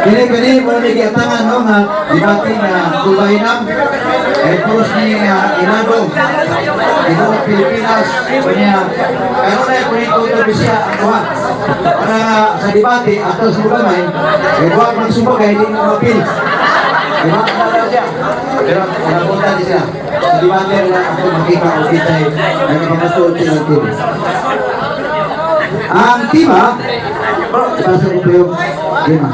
Kini kini mo ni giatangan, no, nga debate nga kubahinam eh puros ni nga ilado tibuok Pilipinas. Kanya karon na kuno kontrobersiya ang kuha para nga sa debate atos mo gamay eh wa man sumagay, di na mapil. Di ba? Ano siya? Pero napunta di siya. Sa debate na ako makita o kita'y nagpamatuod sila ang team. Ang tema, ipasa ko po yung tema.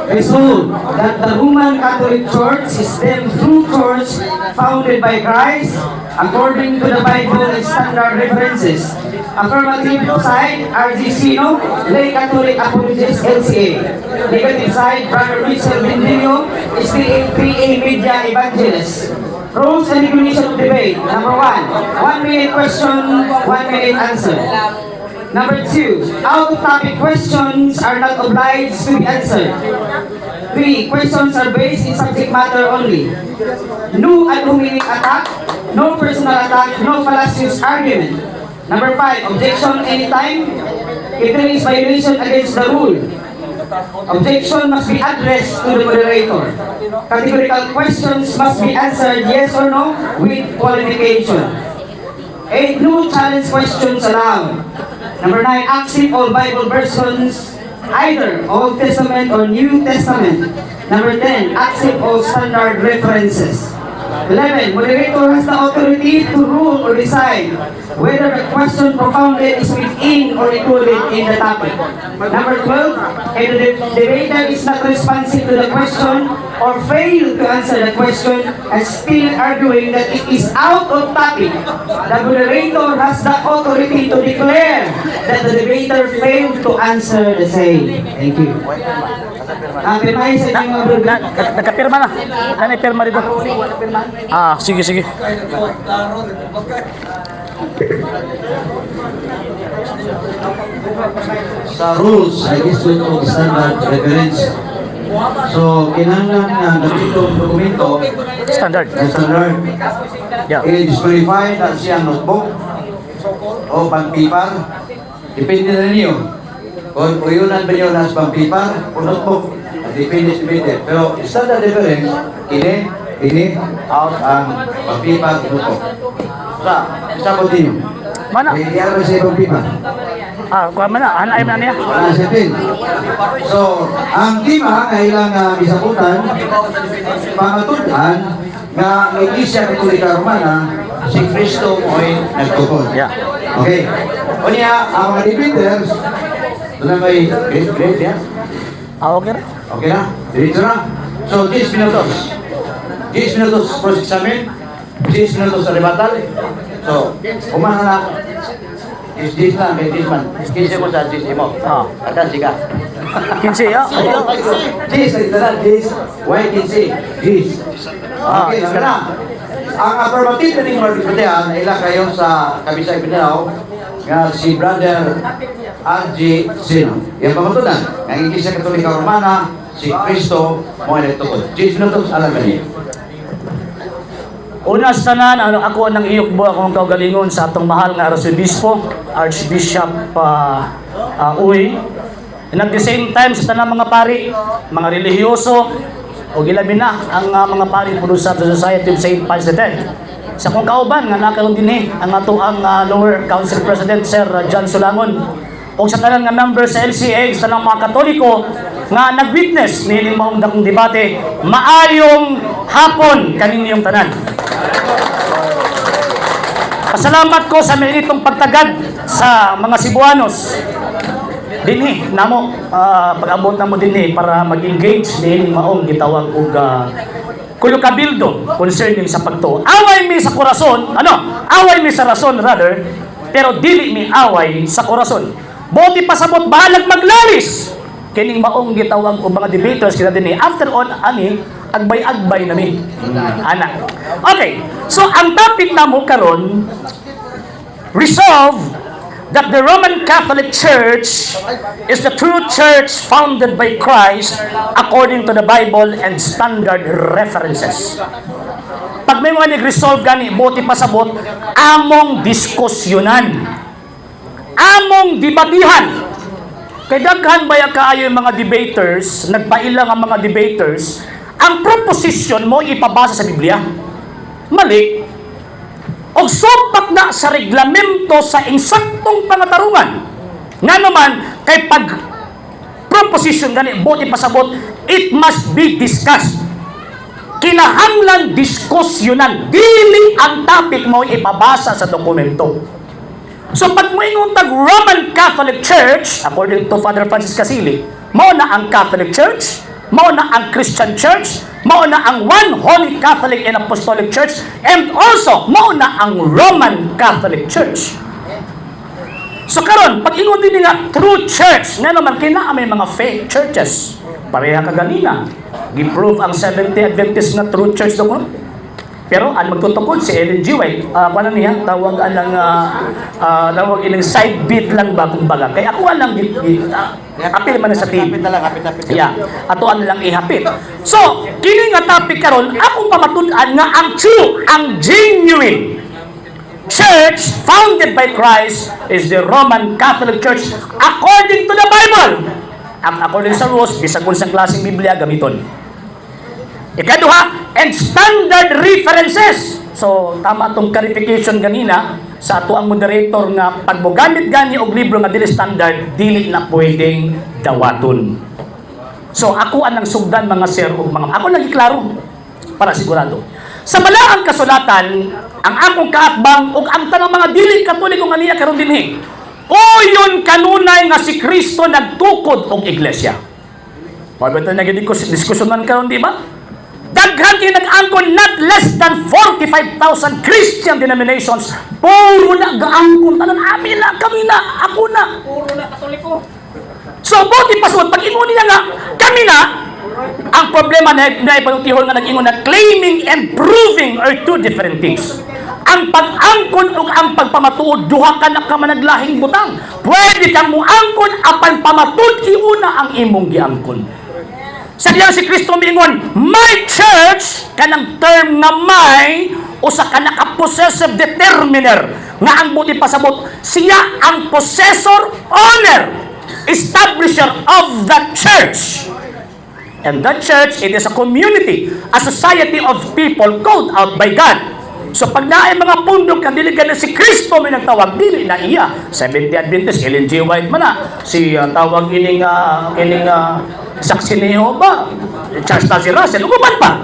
Resolve that the Roman Catholic Church is the true church founded by Christ according to the Bible and standard references. Affirmative side, RG Sino, Lay Catholic Apologist, LCA. Negative side, Brother Mitchell Bendillo, STA 3A Media Evangelist. Rules and regulation of debate. Number one, 1 minute question, 1 minute answer. Number two, out of topic questions are not obliged to be answered. Three, questions are based in subject matter only. No ad hominem attack, no personal attack, no fallacious argument. Number five, objection anytime if there is violation against the rule. Objection must be addressed to the moderator. Categorical questions must be answered yes or no with qualification. Eight, no challenge questions allowed. Number nine, accept all Bible versions, either Old Testament or New Testament. Number 10, accept all standard references. 11, moderator has the authority to rule or decide whether the question propounded is within or included in the topic. Number 12, if the debater is not responsive to the question or fail to answer the question and still arguing that it is out of topic, the moderator has the authority to declare that the debater failed to answer the same. Thank you. Ah, pirmahin sa inyong mga brother. Nagkapirma na. Nanay pirma dito. Ah, sige, sige. Sa rules ay gusto og standard reference. So, kinahanglan nga gamiton dokumento Standard. Na standard. I-disqualify na siya ang notebook o pang-paper. Depende na ninyo. Kung uyunan ba niyo nas pang-paper o notebook. Depende, depende. Pero standard reference, kini, kini, out ang pang-paper, notebook. Sa, isabot ninyo. Mana? May sa ibang paper. Ah, kuha man na. Anay man na niya. Wala siya pin. So, ang tema nga ilang gisabutan, pamatud-an nga ang Iglesia Katolika Romana, si Kristo mo'y nagtukod. Okay. Unya, ang mga debaters, doon na may grade, grade, yeah? Ah, okay ra. Okay na? Diretso na? So, 10 minutos. 10 minutos cross examine, 10 minutos sa rebuttal. So, kumana na. 10 10 lang, may 10 man. 15 mo sa 10 mo. Ah. Akan siga. 15 ya. 10, ito na, 10. Why 15? 10. Ah, Okay, 10 na. Ang affirmative na ninyo magdibatihan, ila kayo sa Kabisay Mindanao, nga si Brother R.G. Sino. Yang pamatunan, ang Iglesia Katolika Romana, si Kristo mo ay nagtukod. 10 minutos, alam na niyo. Una sa tanan, ano, ako nang iyukbo akong kaugalingon sa atong mahal nga Arsobispo, Archbishop Uy. And at the same time, sa tanang mga pari, mga relihiyoso, o gilabi na ang mga pari puno sa Society of St. Pius X. Sa akong kauban nga nakaroon dinhi ang ato ang Lower Council President Sir John Solangon. O sa tanan nga member sa LCA, sa tanang mga Katoliko nga nag-witness niining maong dakong debate, maayong hapon kaninyong tanan. Pasalamat ko sa mainitong pagtagad sa mga Cebuanos. Dinhi namo pag-abot namo dinhi para mag-engage niining maong gitawag og kulukabildo concerning sa pagtuo. Away mi sa korason, ano? Away mi sa rason rather, pero dili mi away sa korason. Buot pasabot, bahalag maglalis kining maong gitawag og mga debaters kita dinhi. After all, ani agbay-agbay nami. Ana. Okay. So ang topic namo karon, resolve that the Roman Catholic Church is the true church founded by Christ according to the Bible and standard references. Pag may mga nag-resolve gani, buot pasabot, among diskusyonan. Among debatihan. Kay daghan baya kaayo yung mga debaters, nagpailang ang mga debaters, ang proposition mo ipabasa sa Biblia. Mali. Og supak na sa reglamento sa insaktong pangatarungan. Nga naman, kay pag proposition gani, buot ipasabot, it must be discussed. Kinahanglan diskusyonan. Dili ang topic mo ipabasa sa dokumento. So pag moingon tag Roman Catholic Church, according to Father Francis Casili, mao na ang Catholic Church, mao na ang Christian Church, mao na ang One Holy Catholic and Apostolic Church, and also mao na ang Roman Catholic Church. So karon, pag ingon din nga true church, nga naman kina may mga fake churches. Pareha kaganina. Gi-prove ang Seventh-day Adventist nga true church doon. Pero ang magtutukod si Ellen G. White, uh, niya, tawag anang tawag ining side beat lang ba kumbaga. Kaya ako lang apil man na sa team. Hapit na lang, hapit, hapit. Yeah, ato ano lang ihapit. So, kini nga topic karon, akong pamatud-an nga ang true, ang genuine church founded by Christ is the Roman Catholic Church according to the Bible. Ang according sa rules, bisag unsang klaseng Biblia gamiton. Ikaduha, and standard references. So, tama atong clarification ganina sa ato ang moderator nga pag mogamit gani og libro nga dili standard, dili na pwedeng dawaton. So, ako ang sugdan, mga sir ug mga, ako lagi klaro para sigurado. Sa balaang kasulatan, ang akong kaatbang ug ang tanang mga dili Katoliko nga niya karon dinhi. Uyon kanunay nga si Kristo nagtukod og iglesia. Mao ba ito nagdiskusyonan karon, di ba? Daghan kay nag-angkon, not less than 45,000 Christian denominations. Puro na gaangkon tanan, amin na, kami na, ako na. Puro na Katoliko. So, buot ipasabot, pag ingon niya nga, kami na, ang problema na, na ipanutihon nga nag-ingon na claiming and proving are two different things. Ang pag-angkon ug ang pagpamatuod, duha ka na ka managlahing butang. Pwede kang muangkon apan pamatud iuna ang imong giangkon. Sa diyang si Kristo miingon, "My church," kanang term nga my, usa ka naka-possessive determiner, nga ang buot ipasabot, siya ang possessor, owner, establisher of the church. And that church, it is a community, a society of people called out by God. So pag naay mga pundok nga dili na si Kristo may nagtawag, dili na iya. Seventh-day Adventist, Ellen G. White man na. Si tawag ining saksi ni Jehovah, Charles Taze Russell, uban pa.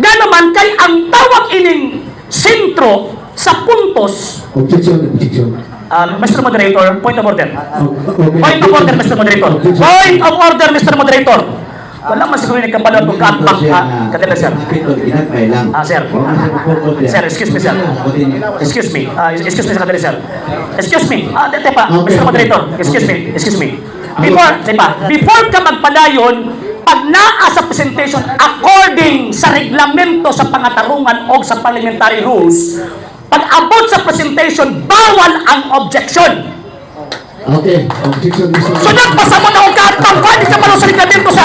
Gano man kay ang tawag ining sentro sa puntos, Objection, objection. Mr. Moderator, point of order. Okay. Point of order, Mr. Moderator. Objection. Point of order, Mr. Moderator. Wala man siguro nagkabalo itong kaatbang. Kadala, sir. Ginagmay lang. Ah, sir. Sir, excuse me, sir. Excuse me. Excuse me, kadali, sir. Excuse me. Ah, te pa, Okay. Mr. Moderator. Excuse me. Excuse me. Before, te pa, before ka magpadayon, pag naa sa presentation according sa reglamento sa pangatarungan o sa parliamentary rules, pag abot sa presentation, bawal ang objection. Okay, objection, Mr. So nagpasabot ako kaatbang ko, hindi ka malo sa reglamento sa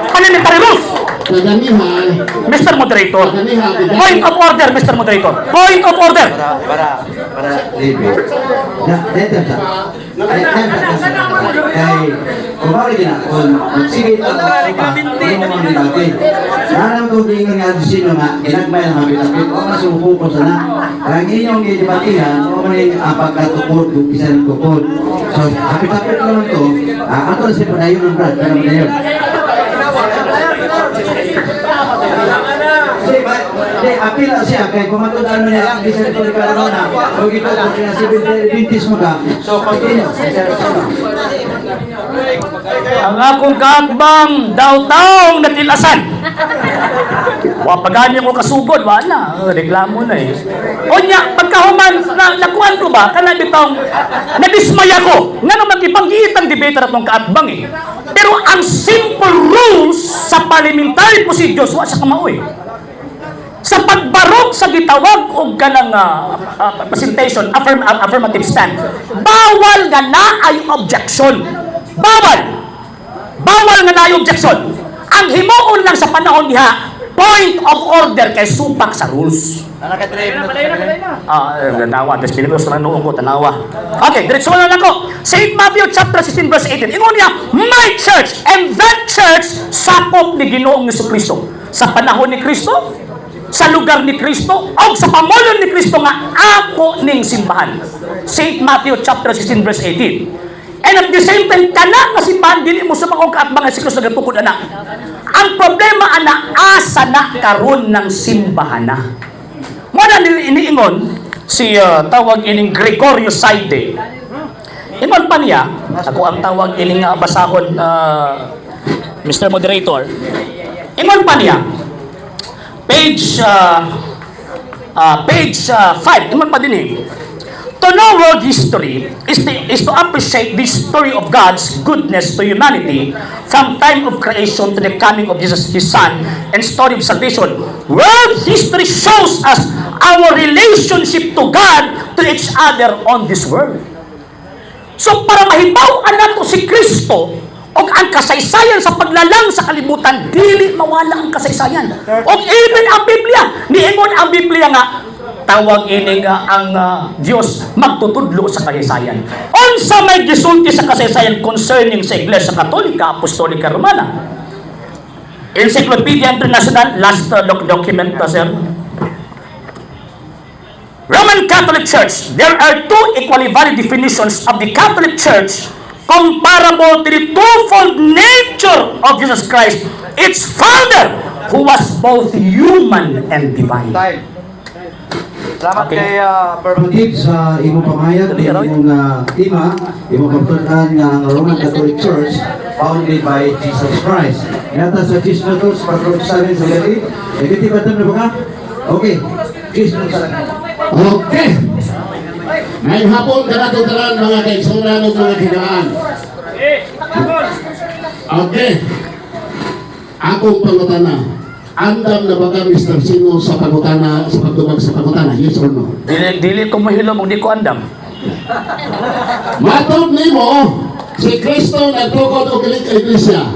parliamentary rules. Kaganihan, Mr. Moderator, kaganihan, point of order, Mr. Moderator. Point of order. Para libre. Na, dito sa. Dito sa. Kay, kung mao na, kung sige ito, hindi mo mang debate. Naram ko giingon nga sino nga, ginagmay ang hapit-hapit, o mas focus na. Kaya ang inyong gidebatihan, o man ang pagkatukod, kung isa ng tukod. So, hapit-hapit naman to, ato na siya padayon ng Brad, pero padayon. Di, ba, di, apil na siya, kay kumatudan mo niya, ang bisa nito ni Carmona, o ito, kung pinasibintis mo ka, so continue. Ang akong kaatbang daw taong natilasan. Wa pagani ko kasugod, wala. Reklamo na eh. Onya, pagkahuman, na, nakuan ko ba, kana bitong, nadismaya ko. Nga naman, ipanggiit ang debater atong kaatbang eh. Pero ang simple rules sa parliamentary procedures, wa sa kamao eh. Sa pagbarog sa gitawag og kanang presentation, affirmative stand, bawal nga naay objection. Bawal. Bawal nga naay objection. Ang himuon lang sa panahon diha, Point of order kay supak sa rules. Ah, eh, tanawa, des Pilipinas na noong ko, tanawa. Okay, diretso na lang ko. St. Matthew chapter 16 verse 18. Ingon niya, "My church and that church" sakop ni Ginoong Kristo. Sa panahon ni Kristo, sa lugar ni Kristo, o sa pamulon ni Kristo nga ako ning simbahan. St. Matthew chapter 16 verse 18. And at the same time, kana nga simbahan dili mo sa mga kaatbangan si Kristo nagatukod ana. Ang problema ana, asa na karon ng simbahan na? Mo na iniingon si tawag ining Gregorio Saide. Ingon pa niya, ako ang tawag ining basahon, Mr. Moderator. Ingon pa niya, page 5, ingon pa din eh. To know world history is to appreciate the story of God's goodness to humanity from time of creation to the coming of Jesus, His Son, and story of salvation. World history shows us our relationship to God, to each other on this world. So para mahibaw-an nato si Kristo og ang kasaysayan sa paglalang sa kalibutan, dili mawala ang kasaysayan. Og even ang Biblia, niingon ang Biblia nga tawag ini nga ang Dios magtutudlo sa kasaysayan. Unsa may gisulti sa kasaysayan concerning sa Iglesia Katolika Apostolika Romana? Encyclopedia International, last document, sir. Roman Catholic Church. There are two equally valid definitions of the Catholic Church comparable to the twofold nature of Jesus Christ, its founder, who was both human and divine. Time. Salamat kay Affirmative sa imong pamahayag, Dali, aroy. Imong tema, imong pagtun-an nga ang Roman Catholic Church founded by Jesus Christ. Ingata sa 10 minutos para sa sa gabi. Negative ba na ba ka? Okay. 10 minutos lang. Okay. Ngayong hapon, kanato tanan mga kaigsunan ug mga higaan. Okay. Akong pangutana. Andam na ba ka, Mr. Sino, sa pangutana, sa pagtubag sa pangutana? Yes or no? Dili, dili ko mahilom kung di ko andam. Matod nimo, si Kristo nagtukod og iglesia.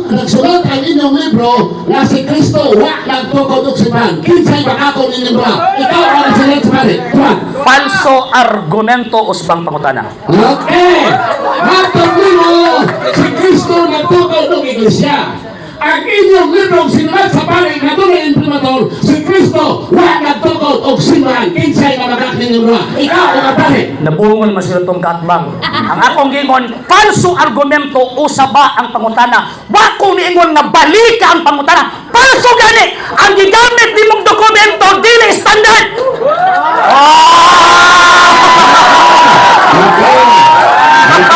Nagsulat ang inyong libro nga si Kristo wa nagtukod og simbahan. Kinsay bakakon inyong duha? Ikaw ang nagsulat sa pare. Tuwan. Falso argumento, usbang pangutana. Okay. Matod nimo, si Kristo nagtukod og iglesia. Ang inyong libro sinulat sa pare nga dunay imprimatur, si Kristo wa nagtukod og simbahan. Kinsay mabakak ninyong duha? Ikaw o ang pare? Nabuhol man sila tong kaatbang. Ang akong gingon, falso argumento usaba ang pangutana. Wa ko niingon nga balika ang pangutana. Falso gani! Ang gigamit nimong dokumento dili standard. Ah!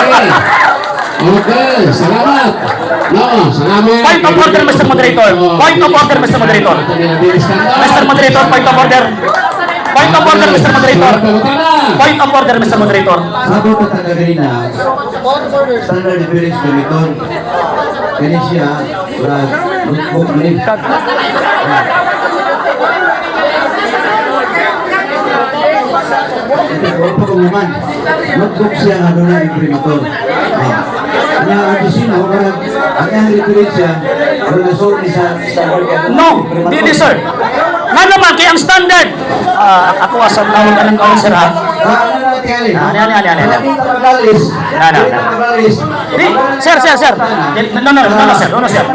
Okay. Okay, salamat. No, salamat. Point of order, Mr. Moderator. Point of order, Mr. Moderator. Mr. Moderator, point of order. Point of order, Mr. Moderator. Point of order, Mr. Moderator. Sabot na taga ganina, standard reference gamiton. Kani siya, brad, notebook ni. Ito, pa kumuman. Notebook siya nga doon na imprimatur. Ah. Nga, ang sino, parang, ang iyang reference siya, parang nasulod ni sa standard. No, dili, sir. Nga naman kay ang standard. Ah, ako asa tawag ka ng kaon, sir, ha. Ah, ano na tingali? Ano, ano, ano, ano, ano? Dili ta maglalis. Ano, Dili ta ano? maglalis. Di, sir, sir, sir. No, no, no, no, sir. No, no, sir.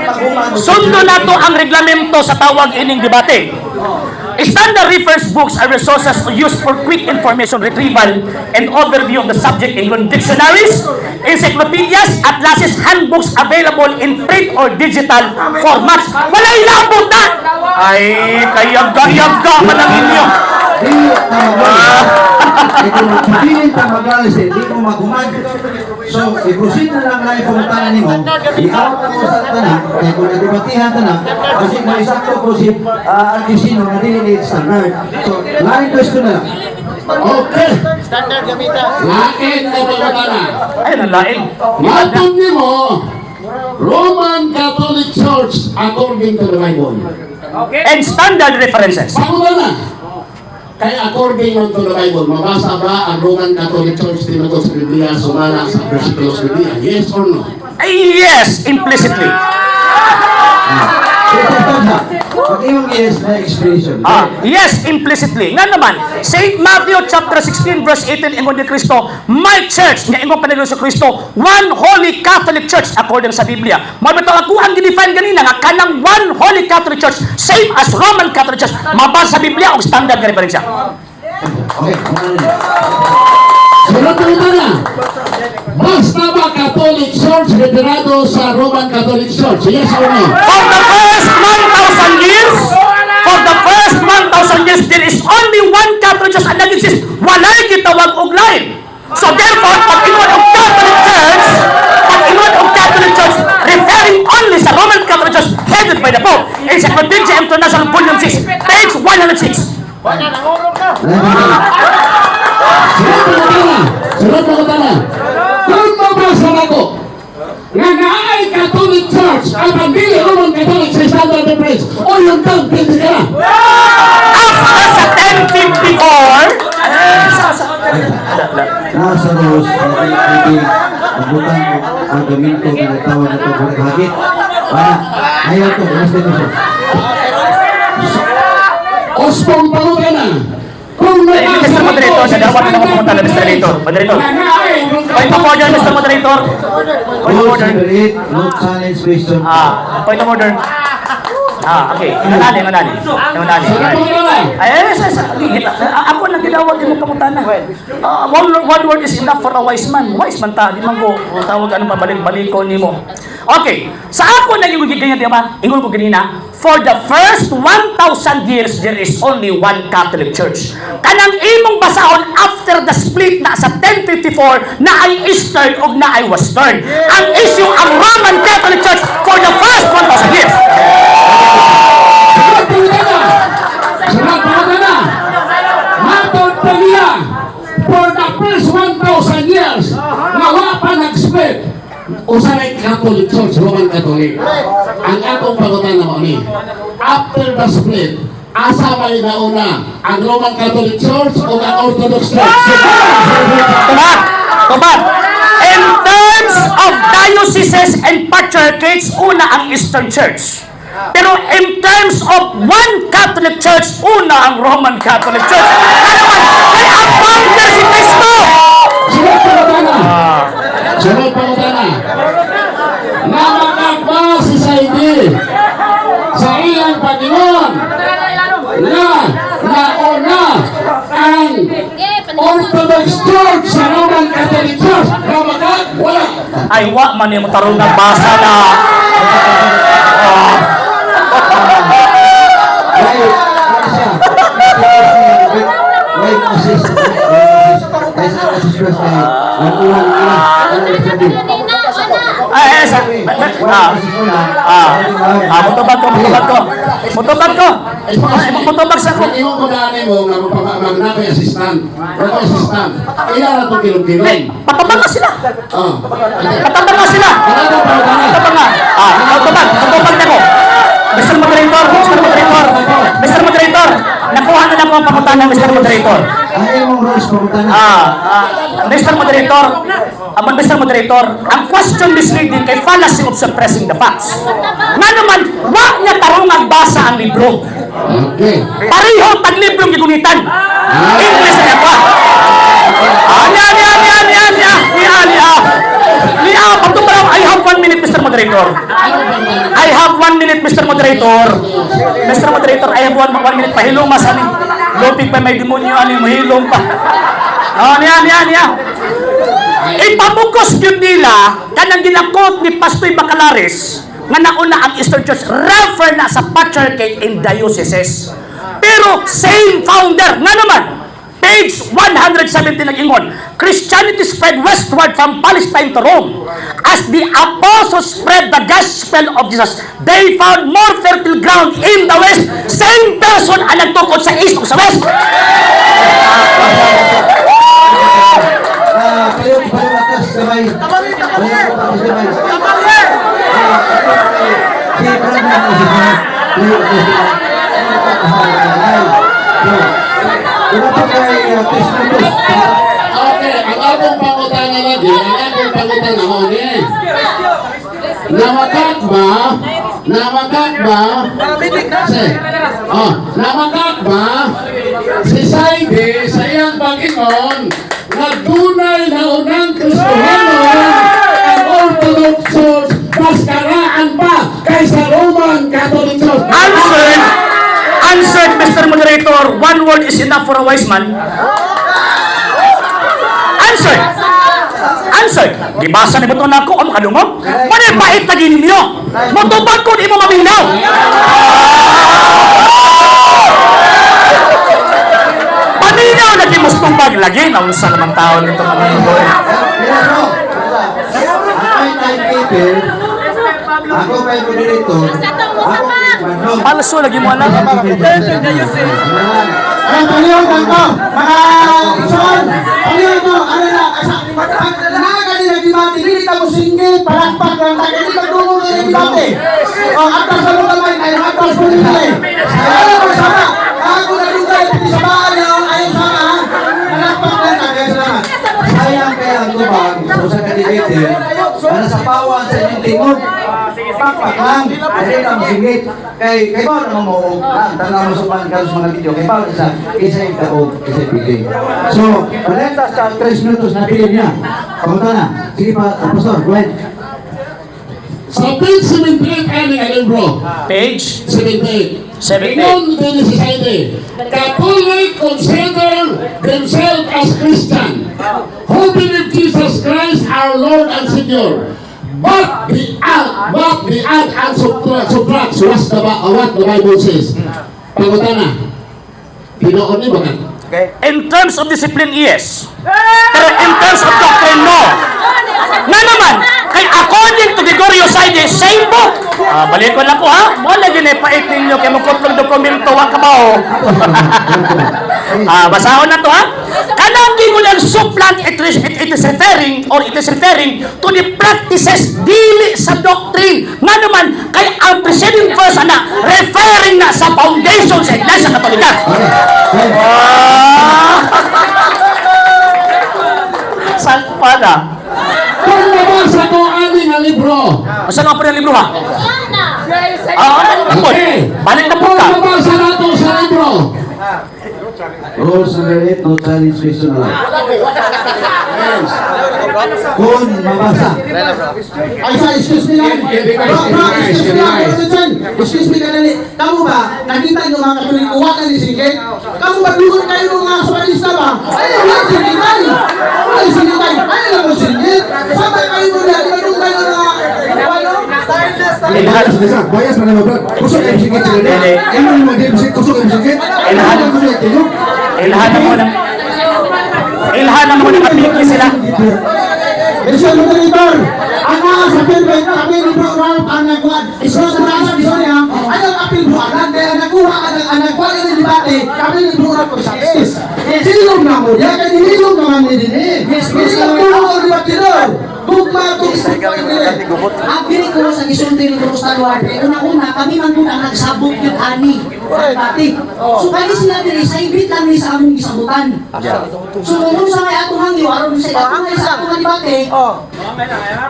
Sundo nato ang reglamento sa tawag ining debate. Standard reference books are resources used for quick information retrieval and overview of the subject, including dictionaries, encyclopedias, atlases, handbooks available in print or digital formats. Walay labot na! Ay, kayaga-yaga man ang inyo. Di ta maglalis. Eh, kung dili ta maglalis, eh, di mo maguman. So, i-proceed na lang na ipangutana nimo, i-out na mo sa tanan, kaya kung nagdebatihan tanan, kasi may sakto ko si Artisino na dili ni standard. So, line question na lang. Okay. Standard gamita. Lain na pangutana. Ayun ang lain. Matod nimo, Roman Catholic Church according to the Bible. And standard references. Pangutana. Kaya according to the Bible, mabasa ba ang Roman Catholic Church tinuod sa Biblia sumala sa versikulo sa Biblia? Yes or no? Ay, yes, implicitly. Ito, stop na. Pag iyong yes na explanation. Ah, yes, implicitly. Nga naman, St. Matthew chapter 16 verse 18, ingon ni Kristo, "My church," nga ingon pa ni Jesu Kristo, one holy Catholic Church according sa Biblia. Mao bitaw ako ang gidefine ganina nga kanang one holy Catholic Church same as Roman Catholic Church, mabasa sa Biblia og standard nga referensya. Okay, ano na? Sunod pangutana. Basta ba Catholic Church referado sa Roman Catholic Church? Yes or no? For the first 1,000 years, for the first 1,000 years, there is only one Catholic Church and nag-exist. Walay gitawag og lain. So therefore, pag ingon og Catholic Church, pag ingon og Catholic Church, referring only sa Roman Catholic Church headed by the Pope, Encyclopedia International Volume 6, page 106. Sunod pangutana. Sunod pangutana. Kung mabasa nako nga naay Catholic Church ang dili Roman Catholic sa standard reference o yung tang pwede ka na. After sa 1054, Nasa rules, hindi pagbutang og argumento nga nagtawag na ito hagit. Para, ayaw to, mas dito siya. Usbong pangutana. Kung Eh, Mr. Moderator, nadawat na ako pangutana, Mr. Moderator. Moderator. Nga naay Roman Point of order, Mr. Moderator. Point of Rules order. number 8, no challenge question. Ah, point of order. Ah, okay. Nganani, nganani. Nganani. Sunod pangutana. Ay, ay, ako lang gidawat imong pangutana. Ah, one word is enough for a wise man. Wise man ta, di man ko tawag ano pabalik-balik ko nimo. Okay, sa ako na yung ganyan, di ba? Ingon ko ganina, for the first 1,000 years, there is only one Catholic Church. Kanang imong basahon after the split na sa 1054 na ay Eastern o na ay Western. Ang issue ang Roman Catholic Church for the first 1,000 years. Sunod pangutana. Sunod pangutana. Matod pa niya, for the first 1,000 years, nga wa pa nag-split, usa ray Catholic Church, Roman Catholic. Ang atong pangutana mao ni, after the split, asa may nauna, ang Roman Catholic Church o ang Orthodox Church? Tubag! Tubag! In terms of dioceses and patriarchates, una ang Eastern Church. Pero in terms of one Catholic Church, una ang Roman Catholic Church. Ano man? Kay ang founder si Cristo! Sunod pangutana. Sunod pangutana. Namakakwa si Saidi sa iyang Panginoon na nauna ang Orthodox Church sa Roman Catholic Church. Namakak? Wala. Ay, wa man yung tarong ng basa na. Why, ano siya? Why assist? Why assist first kay nag-uwan nila. Ano sabi? Ay, ay, sa, ah, ah, ah, mutubag ko, mutubag ko. Mutubag ko. Ay, mutubag sa ko. Ingon ko na mo nga magpamag na ko'y assistant. Wala ko'y assistant. Ila na itong kilong-kilong. Hey, patabang na sila. Oh. Patabang na sila. Ano pangutana? Patabang na. Ah, patubag, patubag na ko. Mr. Moderator, Mr. Moderator, Mr. Moderator, nakuha na nako ang pangutana, Mr. Moderator. Ang imong rules pangutana. Ah, ah, Mr. Moderator, Mr. Moderator, ang question misleading kay fallacy of suppressing the facts. Nga naman, wa niya tarong basa ang libro. Okay. Pareho tag librong gigunitan. English na pa. Ah, niya, niya, niya, niya, niya, niya, niya. Niya, pagtumaraw, I have 1 minute, Mr. Moderator. I have 1 minute, Mr. Moderator. Mr. Moderator, I have one minute. Pahilom mas ani. Lupig pa may demonyo ani, mahilom pa. Ah, niya, niya, niya. Ipamugos yun nila kanang ginakot ni Pastoy Bacalares nga nauna ang Eastern Church refer na sa patriarchate in dioceses. Pero same founder nga naman, page 170 nag-ingon, "Christianity spread westward from Palestine to Rome. As the apostles spread the gospel of Jesus, they found more fertile ground in the west." Same person ang nagtukod sa east o sa west. Ah, kayo kayo atas gamay. Kayo atas gamay. Ah, si Brandon na si Kayo atas gamay. Ito pa kay 3 minutos. Okay, ang akong pangutana lagi, ang akong pangutana mo ni. Namakak ba Namakat ba? Si, oh, namakat ba? Si Saide sa iyang pag-ingon nga dunay naunang Kristohanon ang Orthodox Church, mas karaan pa kaysa Roman Catholic Church. Answered. Answered, Mr. Moderator. One word is enough for a wise man. Answered. Answered. Gibasa ni buton nako ang kadungog. Manay pait na ninyo. Motubag ko di mo maminaw. Paminaw lagi mo tubag lagi naunsa naman taon nito mga. Mira, bro. Ako timekeeper. Ako may moderator. Ako may manong. Palso lagi mo alam. Ay, paliw ko. Mga ison, paliw ko. Ano na, asa, pag naa ka debate, dili ka mo singgit, palakpak lang tayo, dili ka dungog na debate. O, atras sa mga kamay, ay, atras po nila eh. Ayaw mo sama. Ako na dugay, pati sa baan, ayaw sama ha. Palakpak lang tayo, salamat. Sayang kaya ang tubag sa usa ka debater na nasa pawan sa inyong tingog. Pakpak lang, dili ka mosinggit. Kay ba naman mo og tanaw mo sa pan sa mga video kay ba sa isa yung taog, isa pili. So, palenta sa 3 minutos na pili niya. Kamusta na? Sige pa, Pastor, go ahead. Sa page 78 ani ang libro. Page 78. 78. Ingon din si Saide, "Catholic consider themselves as Christian who believe Jesus Christ our Lord and Savior. But the add and subtracts what the Bible says." Pangutana, tinuod ni ba ka? In terms of discipline, yes. Pero in terms of doctrine, no. Nga naman, kay according to Gregorio Saide, same book. Ah, balik ko lang ko ha. Mo lagi na pait ninyo kay mo kutlong dokumento wa ka ba oh. Ah, basahon na to ha. Kanang gingon supplant, it is referring to the practices, dili sa doctrine. Nga naman kay ang preceding verse ana referring na sa foundation sa Iglesia Katolika. Okay. Ah! Salpa na. Kung nabasa ko ani nga libro, Asa nga po ng libro ha? Ah, ano na po? Balik na po Kung ka. nabasa nato sa libro, Rules number 8, no challenge question allowed. Kung mabasa, Ay, sorry, excuse me lang. Bro, bro, excuse me lang. Bro, Johnson. Excuse me kanali. Kamu ba, nakita niyo mga Katoliko, wala ni singgit? Kamu ba, dugon kayo ng mga Somalista ba? Ay, wala singgitan. Wala singgitan. Ay, wala mo singgit. Sabay kayo mo na, di ba dugon kayo ng mga, ano? Bias, bias, bias na naman, bro. Kusog kayo singit sila niya. Ano yung mga singit? Kusog kayo singit? Ano yung kusog kayo? Ilhan na mo ng apiki sila. Mr. Moderator, ang mga sa Pilipino, kami ni Bro Ralph ang nagkuhan. Isro sa mga sa niya, ano ang apil mo anan? Kaya nakuha ang ang nagkuhan ng debate, kami ni Bro Ralph sa case. Silong na mo, ya kay nilong naman ni dinhi. Yes, tulong ang debatidor. Gugma kung sa. Ang dili ko sa gisulti ni Guru Stalwart, kay una-una kami man gud ang nagsabot yun ani. Dati. So kani sila diri sa ibit lang ni sa among gisabutan. So kung unsa may atong hangyo aron sa atong sa atong debate,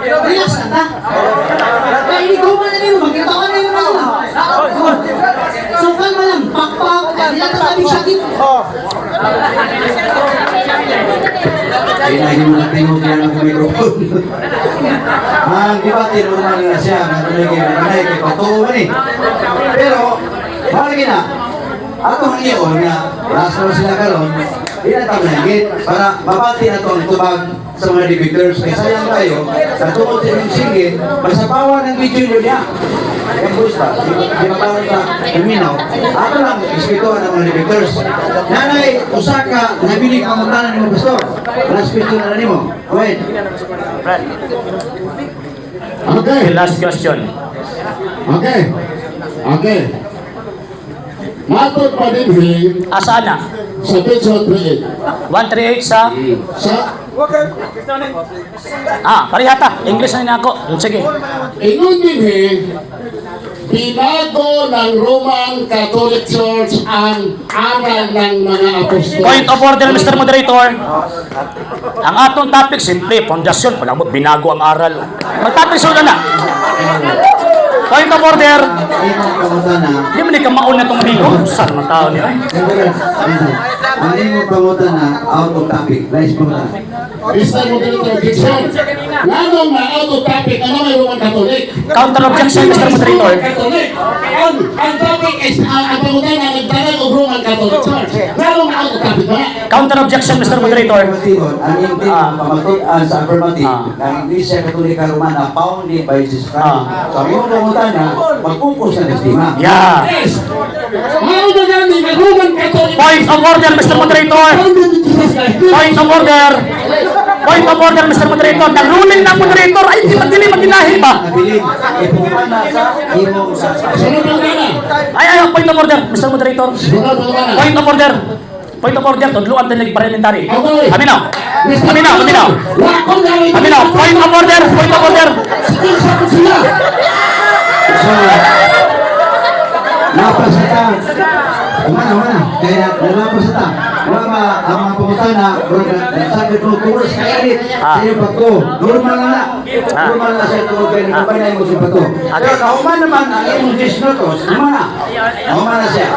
relax lang ta. Kay ini ko man nimo magkita na nimo sila. So kalma lang, pakpak, dila ta sabi sakit. Ay, lagi mo natingog yan ang microphone. Ang debate, normal na siya. Natuloy kayo, manay, kay patuo man eh. Pero, mahal na. Ato ang iyon nga, last na sila karon, di na tao nangit para mabati na to ang tubag sa mga debaters. Kaya sayang tayo, sa tungod sa inyong singit, masapawan ng video nyo niya. Yung gusto, di ba sa Terminaw, ato lang respetuhan ang mga debaters. Nanay, usa ka, nabili ka mong nimo, Pastor. Last question na nimo. Go ahead. Okay. Last question. Okay. Matod pa din Asa na? sa page 138. 138 sa Sa Ah, parehata. English na ako. Sige. Ingon din binago ng Roman Catholic Church ang aral ng mga apostol. Point of order, Mr. Moderator. Ang atong topic, simple, pundasyon. Pag binago ang aral. Mag-topic sunod na. Point of order. Ang imong pangutana, Di man ni kamaon na itong amigo. Saan man tao niya? Ay. Ang imong pangutana, out of topic. Nice pangutana. Mr. Moderator, objection. Nganong na out of topic, ano may Roman Catholic? Counter objection, Mr. Moderator. Roman Catholic. Ang topic is, ang pangutana, nagtanong og Roman Catholic Church. Nganong na out of topic ba? Counter objection, Mr. Moderator. Ang iyong tema, pamatud-an sa affirmative, ng Iglesia Katolika Romana founded by Jesus Christ. So, ang iyong pangutana, mag-focus na sa tema. Yeah. Yes. Mao na gani nga Roman Catholic. Point of order, Mr. Moderator. Founded by Jesus Christ. Point of order. Point of order, Mr. Moderator. Nag-ruling na moderator. Ay, di magdili maginahi ba? Nabilin, ipungutana sa imong sa Sunod pangutana. Ay, ay, point of order, Mr. Moderator. Sunod pangutana. Point of order. Point of order, tudluan tayo parliamentary. Okay. Paminaw. Paminaw, paminaw. Wa ko gani. Paminaw. Point of order, point of order. Sige, sakot sila. So, lapas sa ta. Umana, umana. Kaya nalapas sa ta. Wala ba ang mga pangutana, sabi ko, towards kay sa iyong pagko. Normal na na. Normal na siya tungod kay nagkabanay mo sa pagko. Pero nahuman naman ang imong 10 minutos, humana. Nahuman na siya.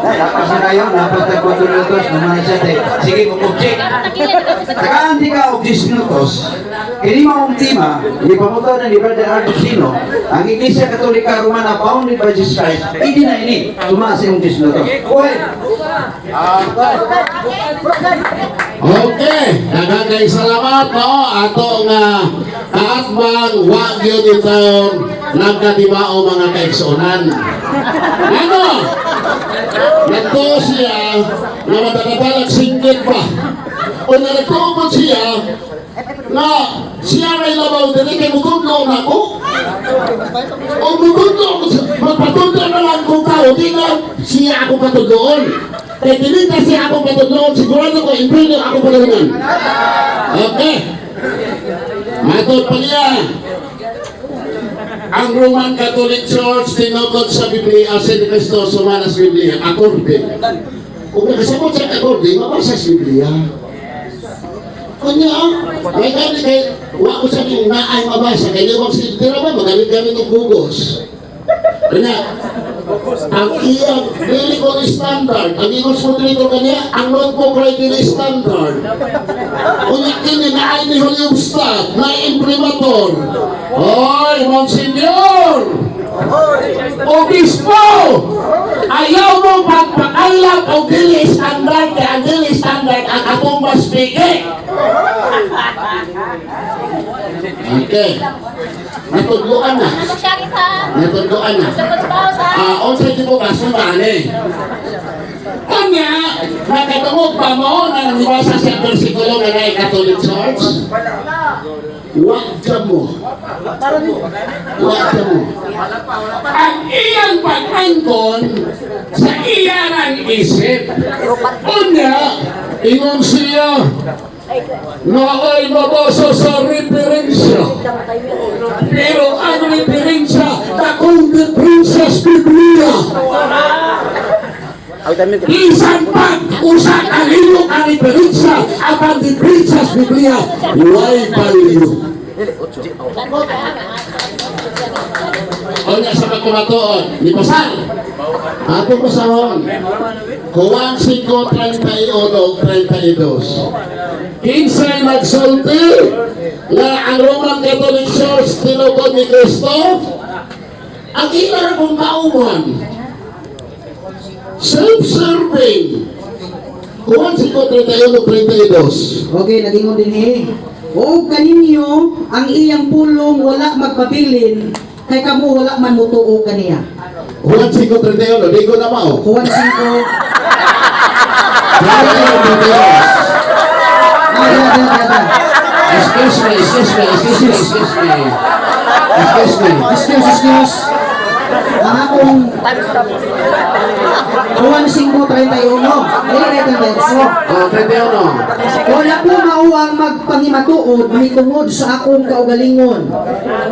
Dahil lapas na kayo, lapas na 4 minutos, humana siya. Dahil, sige, mag-object. Tagaan di ka og 10 minutos, kini maong tema, ipamutan na ni Brother Agustino, ang Iglesia Katolika Romana founded by Jesus Christ, hindi na ini, tumaas imong 10 minutos. Go ahead. Okay, daghang kay salamat no ato nga kaatbang wa gyud itong nagkadimao mga kaigsuonan. Ano? Nagtuo siya nga madagadalag singgit pa. O nga nagtuo siya na siya ray labaw dili kay mutudlo na ako. O mutudlo ako magpatudlo na lang kung tao, di na siya ako patudloon. Kay dili na siya ako patudloon, sigurado ko impilo ako patudloon. Okay. Matod pa niya. Ang Roman Catholic Church tinukod sa Biblia si Kristo sumana sa Biblia according. Kung nakasabot sa according, mabasa sa Biblia. Kunya, may gani kay wa ko sa ning naay mabasa kay di ko si dira ba magamit-gamit og gugos. Kanya, ang iyang dili ko ni standard, ang ingon sa moderator kanya, ang notebook right dili standard. Unya kini naay ni Holy Ustad, naay imprimatur. Hoy, Monsignor! Obispo! Ayaw mo pagpakalat o dili standard kay ang dili standard ang atong maspiki. Okay. Natudloan na. Natudloan na. Unsay tipo kaso ba ani? Kanya, nakatungog pa mo na nabasa sa bersikulo nga naay Catholic Church? Wa mo. Wa mo. Ang iyang pag-angkon sa iyang isip. Unya, ingon siya, naay mabasa sa referensya. Pero ang referensya, dakong referensya sa Biblia. Bisan pa usa ka lilo ka referensya apan referensya sa Biblia, way value. Unya sa pagkumatuon, ni Pasar. Ato pasahon. Juan 5:31 32. Kinsay nagsulti nga ang Roman Catholic Church tinukod ni Kristo? Ang ila kong kauban. Self-serving. Juan 5:31 32. Okay, nagingon din eh. O kaninyo, ang iyang pulong wala magpabilin, kay kamo wala man mutuo kaniya. Juan 5:31, di ko na mao. Juan 5. 31. Ay, ay, ay, ay, ay. Excuse me, excuse me, excuse me, excuse me. Excuse me. Excuse, excuse. Ang akong Juan 5:31. Dili na itong verso. Oh, 31. Wala ko mao ang magpangimatuod mahitungod sa akong kaugalingon.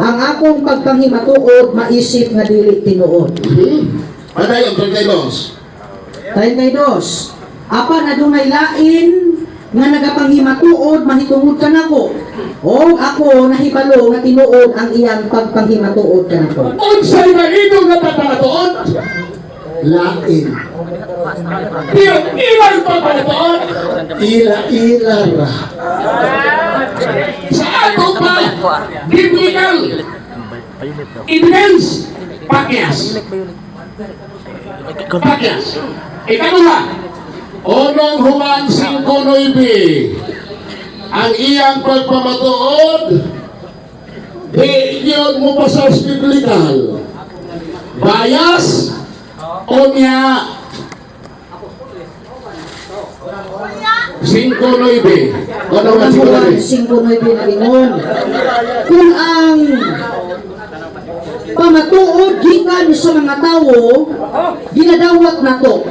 Ang akong pagpangimatuod maisip nga dili tinuod. Padayon, 32. 32. Apan adunay lain nga nagapanghimatuod mahitungod kanako. O ako nahibalo nga tinuod ang iyang pagpanghimatuod kanako. Unsay mahinog nga pagpamatuod? Lain. Pero ilang pagpamatuod? Ila-ila ra. Sa ato pa, biblical evidence, pakyas. Pakyas. Ikaduha, Unong Juan 5:9, ang iyang pagpamatuod, di yun mo pa sa biblical. Bias, unya, 5:9. Unong Juan Unang Juan 5:9. 5:9 nagingon. Kung ang pamatuod gikan sa mga tawo, ginadawat nato.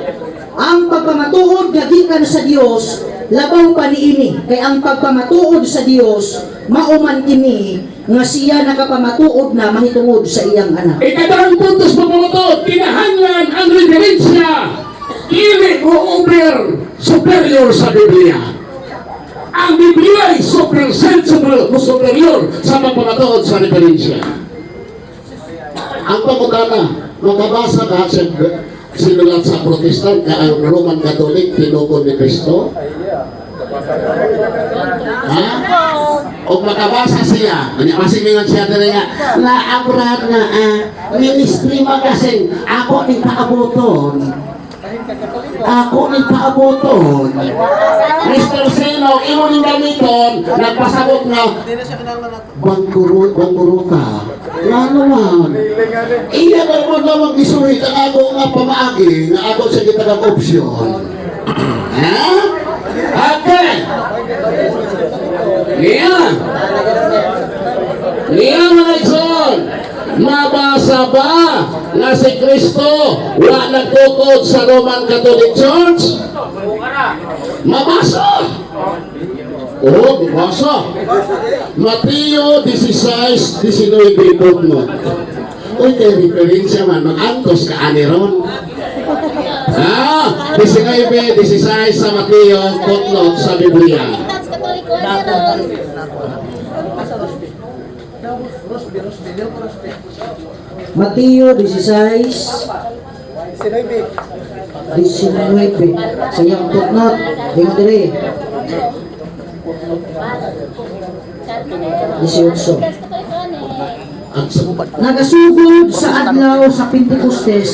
Ang pagpamatuod nga gikan sa Dios, labaw pa niini, kay ang pagpamatuod sa Dios mao man kini nga siya nakapamatuod na mahitungod sa iyang anak. Ikaduhang puntos pagpamatuod, kinahanglan ang referensya dili mo over superior sa Biblia. Ang Biblia ay super sensible o superior sa pagpamatuod sa referensya. Ang pangutana, makabasa ka sa sinulat sa Protestant na ang Roman Catholic tinukod ni Kristo? Ha? O makabasa siya, masingingan siya diri nga, naabran nga ministry magazine, ako ning paaboton. Ako ning paaboton. Mr. Sino, imo ning gamiton, nagpasabot nga Bangkuro, bangkuruta. Ngano man? Iya ba mo na mag-isuhit ang ako nga pamaagi, nga ako sa kita ng opsyon. Ha? Okay. Niya. Niya, mga igsoon. Mabasa ba na si Kristo wa nagtukod sa Roman Catholic Church? Mabasa. Oo, mabasa. Mateo 16:19 footnote. Uy, kay referensya man, mag-antos ka ani ron. Ah, 19:16 sa Mateo, footnote sa Biblia. That's Katoliko ron. Mateo 16:19 sa iyang footnote, ingon diri 18. That's Katoliko ni. Ang sa Nagasugod sa adlaw sa Pentecostes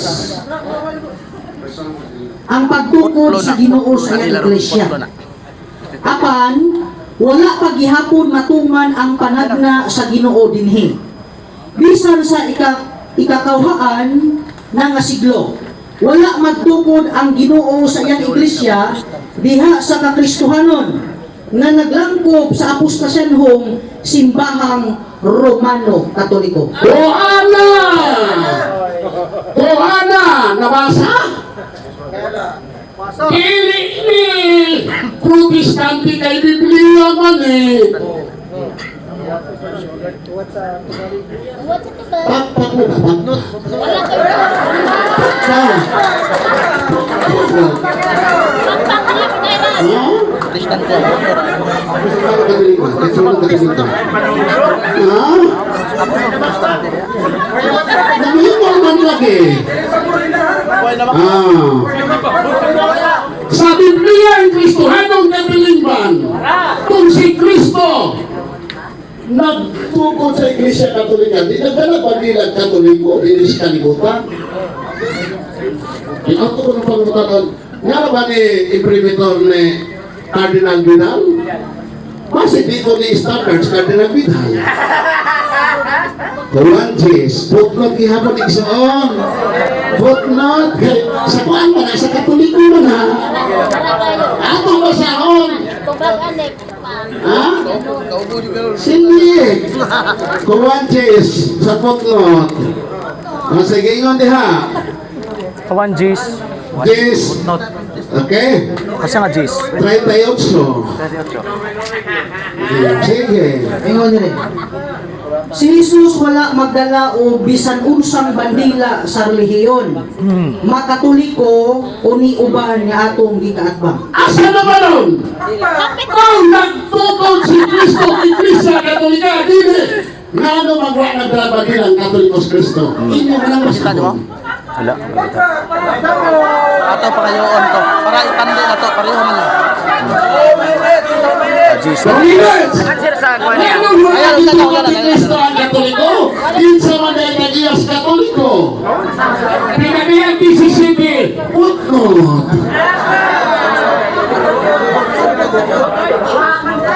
ang pagtukod sa Ginoo sa iyang iglesia. Apan wala pa gihapon matuman ang panagna sa Ginoo dinhi. Bisan sa ikakawhaan na nga siglo, wala magtukod ang Ginoo sa iyang iglesia diha sa kakristuhanon nga naglangkob sa apostasyanhong simbahang Romano Katoliko. Kuhana! Kuhana! Nabasa? Dili ni Protestante kay Biblia man eh. What's it ba? Pakpak mo ba? Pakpak. Wala kayo. Ka. Pakpak niya pinailan. Ha? Protestante. Katoliko. Ha? Namimo man lagi. Ah. Sa Biblia ang Kristohanong kabilingban, kung si Kristo Nagtukod sa Iglesia Katolika, di nagdala ba nila Katoliko dinhi sa kalibutan? Ito ko ng pangutanon, nga ba ni imprimatur ni Cardinal Vidal? Kasi di ko ni standards Cardinal Vidal. Juan Jess, footnote gihapon igsoon. Footnote, kay sa kuan man na, sa Katoliko man ha. Wala kayo. Ato basahon. Tubag anek. Ha? Sige. Juan Jess, sa footnote. O, sige, ingon diha. Kawan Jis. Jess. Okay? Kasi nga Jis. 38. Sige. Ingon diri. Si Jesus wala magdala og bisan unsang bandila sa relihiyon. Makatoliko o ni uban nga atong gikaatbang. Asa na ba nun? Kapit. Kung nagtukod si Kristo, Iglesia Katolika, dili. Ngano magwa nagdrabagil ang Katolikos Kristo? Inyo man ang masabot. Wala. Ato pa kayo on to. Para ipandi na to, pareho man lang. Jesus. Ngano wala gitukod ni Kristo ang Katoliko? Kinsa man dahil nagiyas Katoliko? Pinaniyan DCCB, footnote.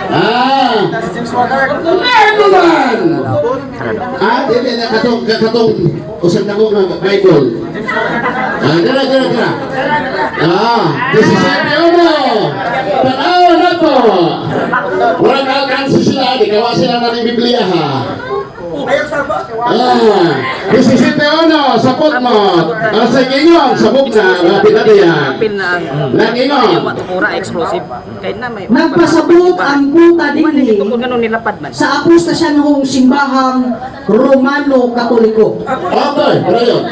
Ah, ano man? Ah, dili na katong katong usab na ko nga Bible. Ah, dara dara dara. Ah, 17:1. Tanaw na to. Wala ka alkansi sila, di kawa sila na ng Biblia ha. Ah, 17:1 sa footnote. Ah, sa ingon sa bugna nga pinadiyan. Nangingon. Nagpasabot ang puta dinhi sa apostasyanohong simbahang Romano Katoliko. Okay, Brian.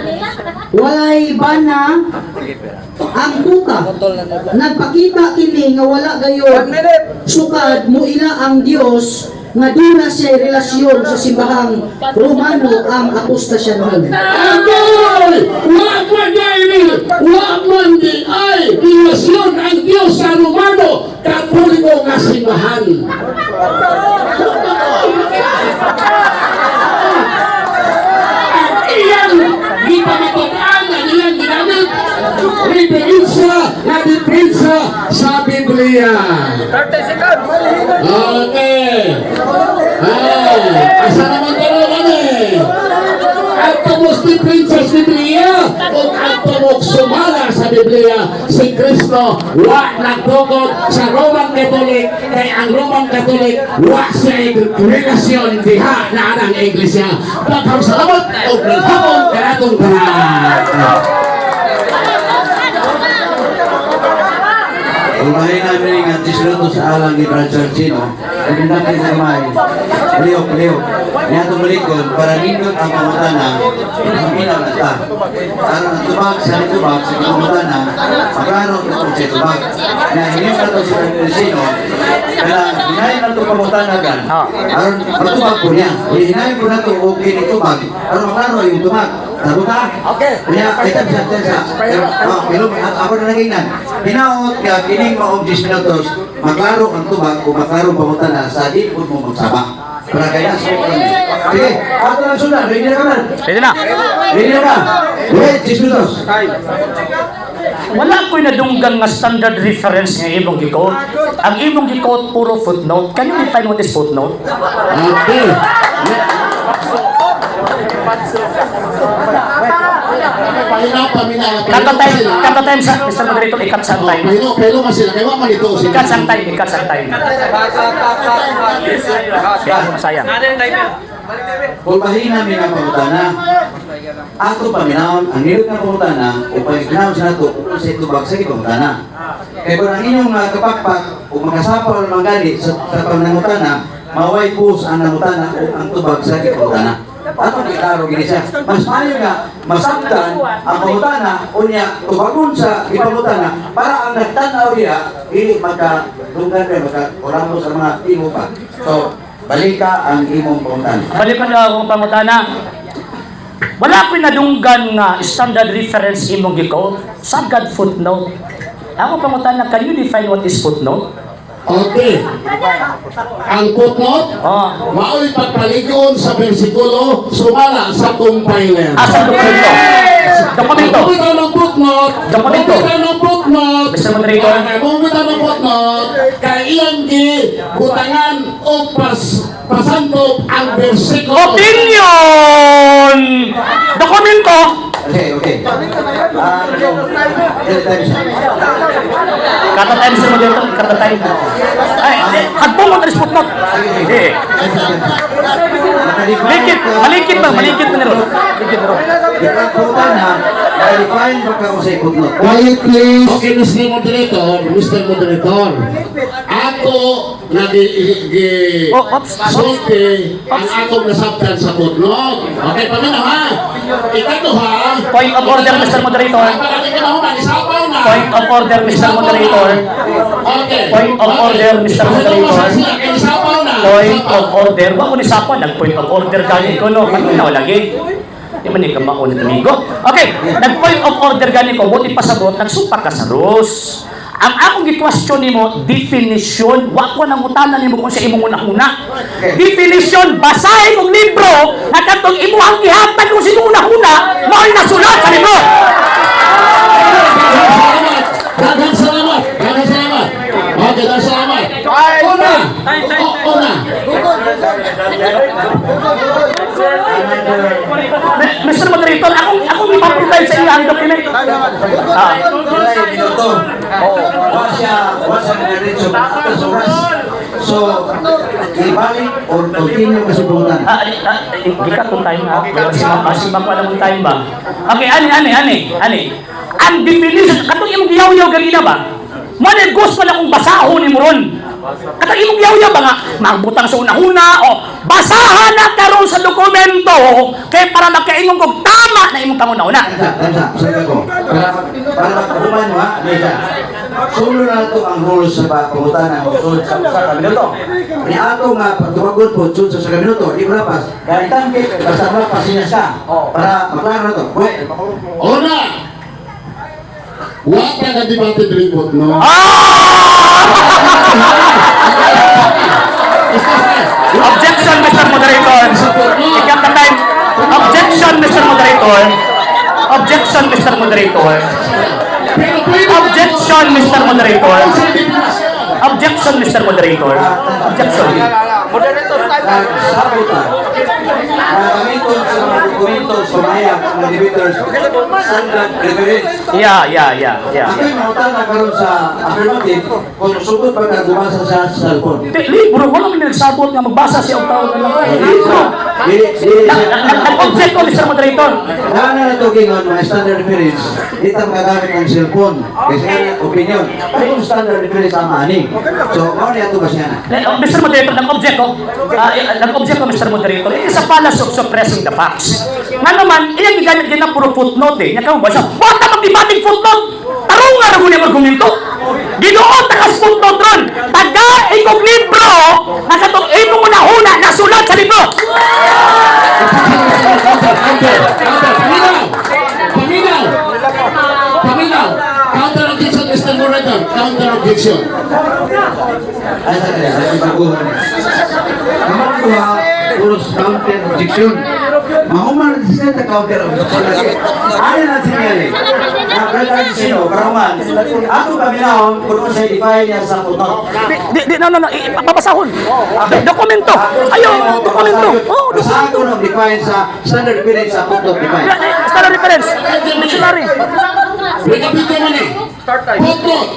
Walay bana ang puta. Nagpakita kini nga wala gayon sukad muila ang Dios nga duna siya relasyon sa simbahang Romano ang apostasyanohon. Agoy! Wa man dahil, wa man di ay relasyon ang Diyos sa Romano, Katoliko nga simbahan. Ang iyang gipamatunan, ang iyang ginamit, referensya na depensa sa Biblia. 30 seconds! Okay. Ah, asa naman karon ano eh? Ang tubos ni Princess Biblia o ang tubos sumala sa Biblia, si Kristo wa nagtukod sa Roman Catholic kay ang Roman Catholic wa sa relasyon diha na anang iglesia. Daghang salamat ug naghamon kanatong tanan. Unahin namin nga tisluto sa alang ni Brad Sargino. Pinindapin sa kamay. Lihok, lihok. Niya tumalikod para nindot ang pangutana. Maminaw na ta. Aron ang tubag sa nitubag sa pangutana. Maklaro na itong sa tubag. Na hinim na to si Brad Sargino. Kaya hinayin na ito pangutana gan. Aron matubag po niya. Hinayin po na ito okay ni tubag. Aron maklaro yung tubag. Tabo ka? Okay. Kaya, ito sa tensa. Oh, pero ako na nagingnan. Hinaot ka, kining maong 10 minutos, maklaro ang tubag o maklaro ang pangutana sa di po mo magsaba. Para kaya sa Sige, ato lang sundan. Ready na ka man? Ready na. Ready na ka? Wait, 10 minutos. Wala ko'y nadunggan nga standard reference nga imong gi-quote. Ang imong gi-quote puro footnote. Can you define what is footnote? Okay. Kata time sa Mr. Moderator, ikat sa time. Pahilo, pahilo man sila. Kaya wa man ito sila. Ikat sa time, ikat sa time. Kaya masayang. Pulbahin namin ang pangutana. Ato paminawon ang nilot ng pangutana o pagignaw sa nato kung sa tubag sa pangutana. Kaya kung ang inyong mga kapakpak o makasapaw ng manggali sa panangutana, maway po ang nangutana o ang tubag sa pangutana. Ato klaro gini siya. Mas maayo nga masabtan ang pangutana o niya tubagon sa ipangutana para ang nagtanaw niya dili magka dunggan pa magka kuramo sa mga timo pa. So, balika ang imong pangutana. Balikan na akong pangutana. Wala ko'y nadunggan nga standard reference imong gi-quote. Sagad footnote. Ako pangutana, can you define what is footnote? Okay. Ang footnote, Oh. mao'y pagpaligon sa bersikulo sumala sa compiler. Asa dokumento? Dokumento. Bumitaw ng footnote, Dokumento. bumitaw ng footnote, Mr. Moderator. Okay, bumitaw ng footnote, kay iyang gi butangan o pasantop ang bersikulo. Opinion! Dokumento! Okay, okay. Ah, time siya. Kata time, Mr. Moderator. Kata time. Ay, hadpong mo na rin footnote. Hindi. Malikit, malikit ba? Malikit na rin. Malikit na rin. Pangutana, na-define ba ka kung sa footnote? Quiet please. Okay, Mr. Moderator, Mr. Moderator. Ako nga gi Oh, oops, oops. sulti ang akong nasabtan sa footnote. Okay, paminaw ha. Ikaduha. Point of order, Mr. Moderator. Ay, marami ka na human, isapaw na. Point of order, Mr. Moderator. Okay. Point of order, Mr. Moderator. Isapaw na. Point of order. Wa ko ni sapa, nag-point of order gani ko, no? Kanina lagi. Di man ni ka maunit, amigo. Okay, nag-point of order gani ko, buti pasabot, nagsumpa ka sa rules. Ang akong gi-question nimo, definition, wa ko nangutana nimo kung sa imong una-una. Definition, basahin mong libro na katong imuhang gihatag kung sino una-una, mao'y nasulat sa libro. Salamat. Daghang salamat. Daghang salamat. Okay, daghang salamat. Una. Una. Mr. Moderator, akong ipaprovide sa iyo ang document. Ah. Pilay minuto. Wa siya diretso sa oras. So, ibalik or continue kasi butan. Ah, ah, gikat kung time ha. Masima ko alam mong time ba? Okay, ani, ani, ani, ani. Ang definition, katong imong giyaw-yaw ganina ba? Mo na gusto na kong basahon ni mo ron. Katong imong giyaw-yaw ba nga, magbutang sa una-una o basahan na karon sa dokumento kay para makaingon kog tama na imong panguna-una. Tansa, tansa, sorry ko. Para magkahuman mo ha, Lisa. Sulo na ito ang rules sa pangutana o sulod sa usa ka minuto. Ni ato nga pagtuwagon po sulod sa usa ka minuto, di mo lapas. Dahil tangke, basta lapas niya siya. Para maklaro na ito. Wait. Una. Wa pa ka debate report, no? Ah! Objection, Mr. Moderator. Ikaw ka time. Objection, Mr. Moderator. Objection, Mr. Moderator. Pero pwede Objection, Mr. Moderator. Objection, Mr. Moderator. Objection. Nagsabutan. Nagamiton sa mga dokumento sa mayag ang mga debaters standard reference. Yeah. Ako'y mangutana karon sa affirmative kung sugod pa ka gumasa sa cellphone. Di, libro, wala man nagsabot nga magbasa siya og tao na lang. Libro. Dili, dili siya. Nag-object ko, Mr. Moderator. Na na ito gingon mga standard reference, di ta magagamit ng cellphone. Kasi nga opinion. Pero kung standard reference ang ani. So, mao ni ato ba siya na? Oh, Mr. Moderator, nag-object ko. Ah, nag-object ko, Mr. Moderator. It is a fallacy of suppressing the facts. Nga naman, iyang gigamit din na puro footnote eh. Nya ka ba siya? Wata magdebating footnote! Tarong nga na yung argumento! Ginuot takas footnote ron! Taga ikog libro na katong imong una-una nasulat sa libro! Counter, counter. Paminaw! Paminaw! Paminaw! Counter objection, Mr. Moderator. Counter objection. Ay, sa kanya, ay baguhan. Ang kuha, puros counter objection. Mahuman na siya sa counter objection. Ano na sinyali? Na brother sino, karuman. Ato paminahon, kung sa define niya sa footnote. Di, di, di, no, no, no, babasahon. Dokumento. Ayaw, dokumento. Oh, Basta dokumento. ako nang define sa standard reference sa footnote define. Standard reference. Dictionary. Recapito mo ni. Footnote.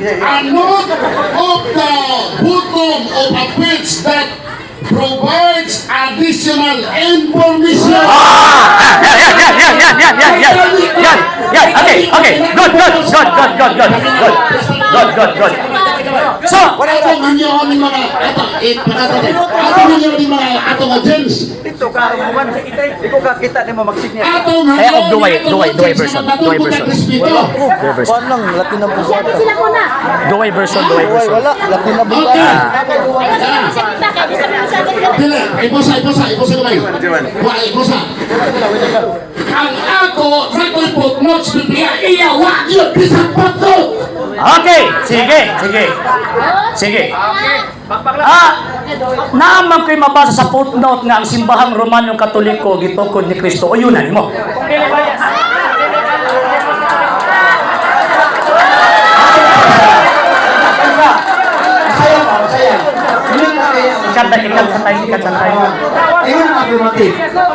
A note of the bottom of a page that provides additional information. Ah, yan, yan, yan, yan, yan, yan, yan, yan, yan, yan, okay, good, good, good, good, good, good, good, good, good, good. So, Atong hanyoon ni mga ato, eh, atong hanyoon ni mga atong audience. Dito ka, di ko kakita ni mo magsignya. Atong Kaya hanyoon og duway, ni atong duway, duway audience version, nga duway matubog version. ang respeto. Duway version. Kuan lang, Latin ang Siya sila ko na. Duway version, duway version. Wala, Latin ang Okay. Ayaw sila mo sa kita kay di sa mga sa Dili, ibusa, ibusa, ibusa kamay. Wa, ibusa. Ang ako, nakoy footnotes, Biblia, iya, wa, yun, bisang footnote. Okay, sige, sige. Sige. Ah, naman ko'y mabasa sa footnote nga ang simbahang Romano Katoliko gitukod ni Kristo. O yun na nimo. Masaya pa, masaya. Yun na kaya. Ikat na, ikat sa time, ikat sa time. Ingon ang affirmative.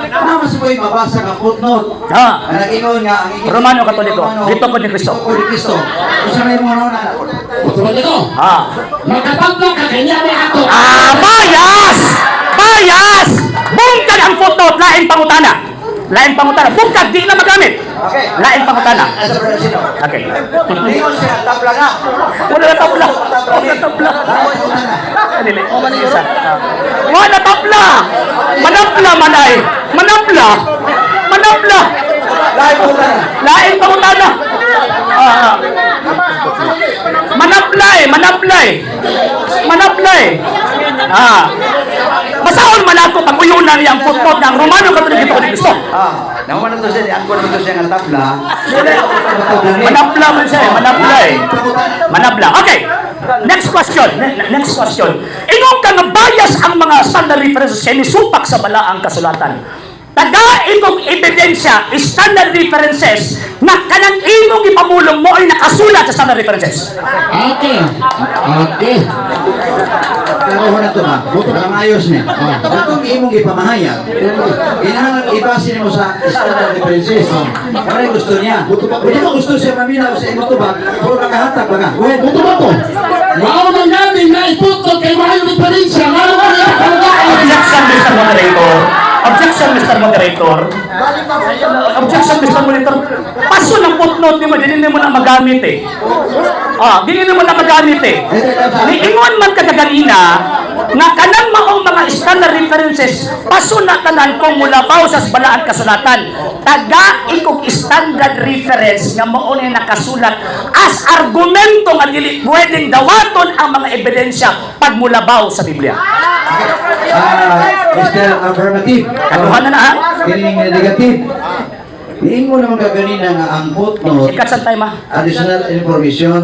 Na mas mo'y mabasa ka footnote. Ah. Ang nag-ingon nga ang Romano Katoliko, gitukod ni Kristo. Gitukod ni Kristo. Usa may mga nauna. Footnote ito. Ah. Makatabla ka, kanya ba ako? Ah, bias! Bias! Bungkag ang footnote, lain pangutana. Lain pangutana. Bungkag, di na magamit. Okay. Lain pangutana. Asa brother sino? Okay. Ingon siya tabla na. Wala na tabla. Wala na tabla. Dili. Isa. Wala na tabla. Manapla manay. Manapla. Manapla. Lain pangutana. Lain pangutana. Ah, manapla eh, manapla eh. Manapla eh. Ah. Basahon man ako pag uyunan niya ang footnote ng Romano Catholic ito ni Kristo. Ah, naman na to siya, ang na to siya nga tabla. Manapla man siya eh, manapla eh. Manapla. Okay. Next question. Next question. Ingon ka nga bias ang mga standard references kay nisupak sa balaang kasulatan. Taga itong ebidensya, standard references, na kanang imong ipamulong mo ay nakasulat sa standard references. Okay. Okay. Pero na to ba? Para maayos niya. Katong imong ipamahayag, kinahanglan ibase nimo sa standard references. Para gusto niya. Buto ba gusto siya maminaw sa imong tubag, pero nakahatag ba ka? Go ahead. Buto ba to? Mao man gani na iputo kay maayo referensya. Mao man gani kalgaan. Objection, Mr. Moderator. Objection, Mr. Moderator. Objection, Mr. Moderator. Paso ng footnote nimo, dili nimo na magamit eh. Ah, dili nimo na magamit eh. Niingon man ka kaganina nga kanang maong mga standard references paso na tanan kung mulabaw sa balaan kasulatan. Taga ikog standard reference nga mao ni nakasulat as argumento nga dili pwedeng dawaton ang mga ebidensya pag mulabaw sa Biblia. Ah, Mr. Affirmative. Kaduha na na ha. Kining negative. Niingon naman ka ganina nga ang footnote Ikat sa time ha. Additional information.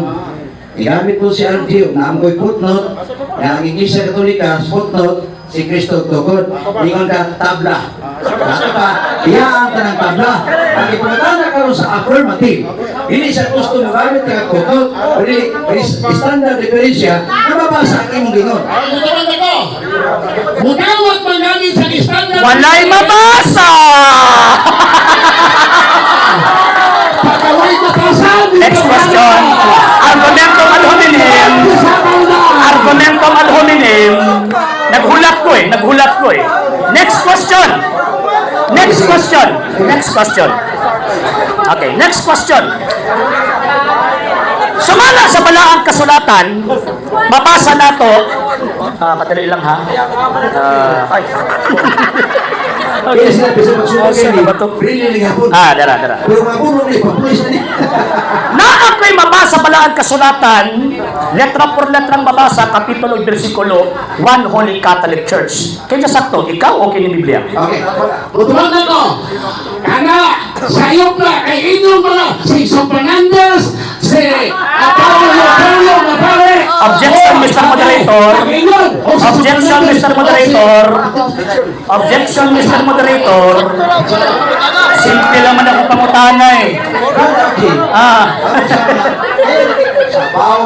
Igamit po si RG na ang ko'y footnote, na ang Iglesia Katolika, footnote, si Kristo Tukod. Ingon ka, tabla. Ano pa? Iya ang tanang tabla. Ang ipangutana karon sa affirmative, hindi siya gusto magamit ka footnote, dili standard referensya, na mabasa ang imong gingon. Ay, buto man ako. Mudawat man gani sa standard. Walay mabasa! Pagkaway ko pasan. Next question. Argumentum ad hominem. Argumentum ad hominem. Naghulat ko eh. Naghulat ko eh. Next question. Next question. Next question. Okay, next question. Sumala sa balaang kasulatan, mabasa nato. Ah, madali lang ha. Ah, ay. Kaya sila bisa magsumod Oh, sino ba to? Really ni hapon. Ah, dara, dara. Pero mabuno ni, papulis na ni. Naa ko'y mabasa pala ang kasulatan, letra por letrang mabasa, kapitulo, bersikulo, One Holy Catholic Church. Kaya sakto, ikaw o kini Biblia? Okay. Buto man ako. Kana, sayop na kay inyong mga si Iso Fernandez, si Apollo Apollo Mapare. Objection, Mr. Moderator. Objection, Mr. Moderator. Objection, Mr. Moderator. Simple lang man ako pangutana eh. RG. Ah. Sabaw.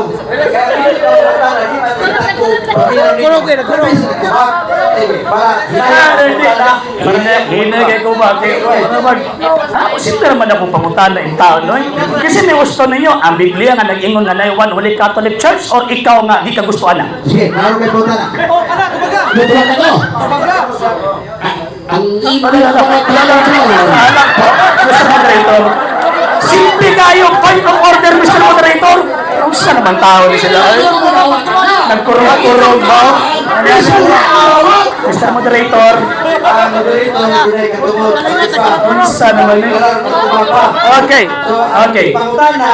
Hinagay ko ba? Ako simple naman ako pangutana in taon, no? Kasi may gusto ninyo, ang Biblia nga nag-ingon nga na One Holy Catholic Church or ikaw nga di ka gusto ana? Sige, naroon kay pangutana. Buto man ako. Ang inyong mga Alam ko, Mr. Moderator. Simple kayo, point of order, Mr. Moderator. Unsa naman tao ni sila? Ay, nagkurog-kurog ba? Mr. Moderator, Ang moderator, hindi katungod. unsa naman ni? Okay, So, ang okay. pangutana,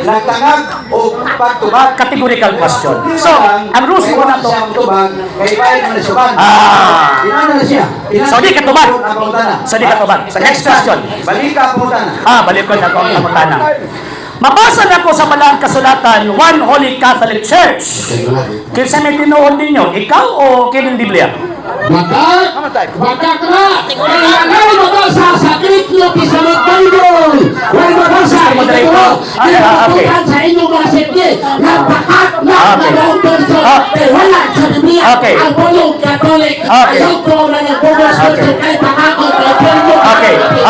nagtangag o pagtubag. Categorical question. So, ang rules mo na to, Siya ang tubag, kay bayan man siya tubag. Ah. Tinana na siya. Tinana So, di ka tubag. Ang pangutana. So, di ka tubag. Next question. Balik ka ang pangutana. Ah, balik ko na ako ang pangutana. Mabasa na ko sa balaang kasulatan, One Holy Catholic Church. Kinsa may tinuod ninyo, ikaw o kining Biblia? Baka, baka ka, kailangan mabasa sa Greek New Testament Bible. Huwag mabasa, Mr. Moderator. ito, Ah, ah, okay. Kinatutukan sa inyong mga sipye, na bakat na Okay. mga person, eh, wala sa Biblia, Okay. ang bulong Catholic, Okay. ayaw ko na ng bugos Okay. kay pangako, kay Pedro.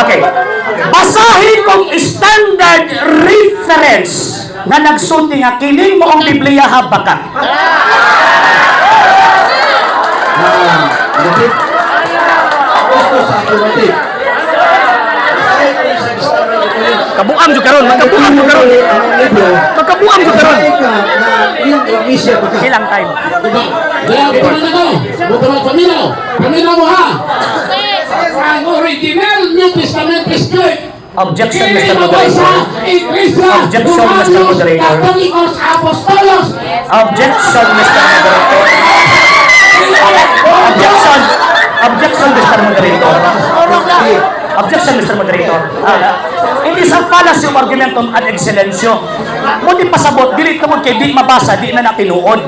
Okay. Basahin kong standard reference na nagsulti nga kining mo ang Biblia habakat. Ah, negative. Gusto sa affirmative. Kabuang jud karon, magkabuang jud karon. Magkabuang jud karon. Iyang iglesia pa ka. Ilang time? Diba? Kaya, buto na ako. Buto na, paminaw. Paminaw mo ha. Ang original New Testament script Objection, Dili Mr. mabasa, Moderator. Iglesia, Objection, Mr. Romanos, Moderator. Katolikos, Apostolos. Objection, Mr. Moderator. Objection. Objection, Mr. Moderator. Objection, Mr. Moderator. It is a fallacy of argumentum ad excellentio. Mo di pasabot, dili tungod kay di mabasa, di na na tinuod.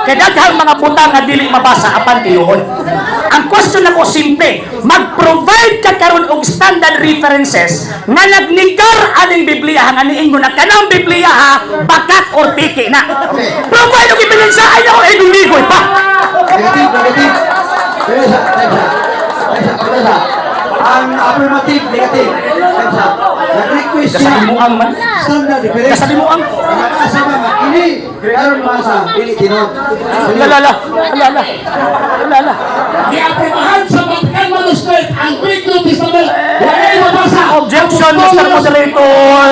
Kay daghang mga butang nga dili mabasa apan tinuod. Ang question nako simple, mag-provide ka karon og standard references nga nagnigar aning Biblia nga niingon na kanang Biblia ha, bakak or tiki na. Provide og ebidensya ay nako iduligoy pa. Negative, negative. Teresa, Teresa. Teresa, Teresa. Ang affirmative, negative. Teresa. Nag-request siya. Kasabi mo ang man. Standard reference. Kasabi mo ang. Nabasa ba nga? Ini, karon masa, dili tinuod. La la la. La la. La la. Giaprobahan sa Vatican Manuscript ang Greek New Testament. Walay mabasa. Objection, Mr. Moderator.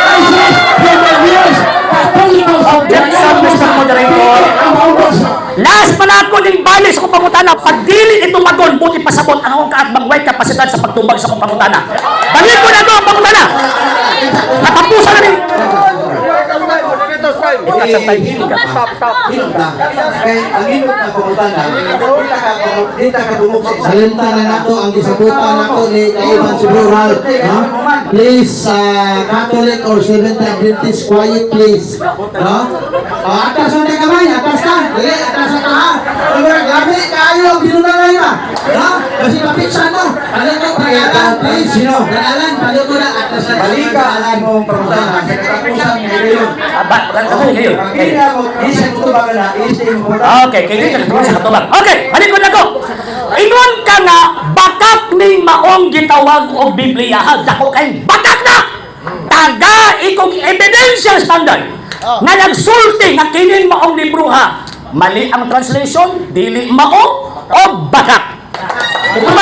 Jesus, Romanos, Katolikos. Objection, Mr. Moderator. Ang mabasa. Last pa na ako ning bali sa akong pangutana. Pag dili ito magon, buti pasabot ang akong kaatbang way kapasidad sa pagtubag sa akong pangutana. Balik ko na ako ang pangutana. Natapusan na rin. Hilom na. Kay ang hilom na pangutana, di ta ka dumog sa isa. Salenta na nato ang gisabutan nako ni Kaiban si Bro Ralph, no? Please, Catholic or Seventh Adventist, quiet please. No? Oh, atas na kamay, atas ka. Dili, atas na ka ha. Pero grabe kaayo ang binunalay ba? No? Kasi mapitsa no. Ano ko pangalan, please. Sino? Pangalan, palo ko na atas na. Balika ang imong pangutana sa katapusan ni Leon. Aba, ano ngayon? Ang ginamot, di sa kutubang na, is imong pangutana. Okay, kay dili ka sa katubag. Okay, balik ko na ko. Ingon ka nga bakak ning maong gitawag og Biblia ha, dako kay bakak na. Taga ikong evidential standard nga nagsulti nga kining maong libro ha. Mali ang translation, dili mao o bakak. Ito. Ano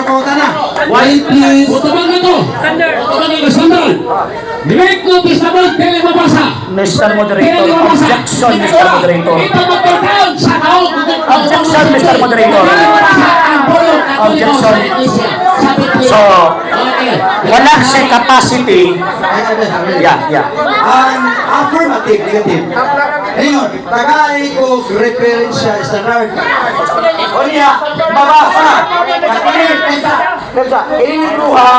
pangutana? Quiet please. Utubang na to. Utubang na standard. Greek New Testament, dili mabasa. Mr. Moderator, objection, Mr. Moderator. Ito magtataon sa kaon. Objection, Mr. Moderator. Dili mabasa ang pulong Katoliko Objection. sa Iglesia. Sa Biblia. So, Okay. wala siya capacity. Ay, ay, ay, ay. Yeah. Ang affirmative, negative. Ngayon, tagay ko referensya standard. O niya, mabasa. Ini, pensa, pensa, ini duha,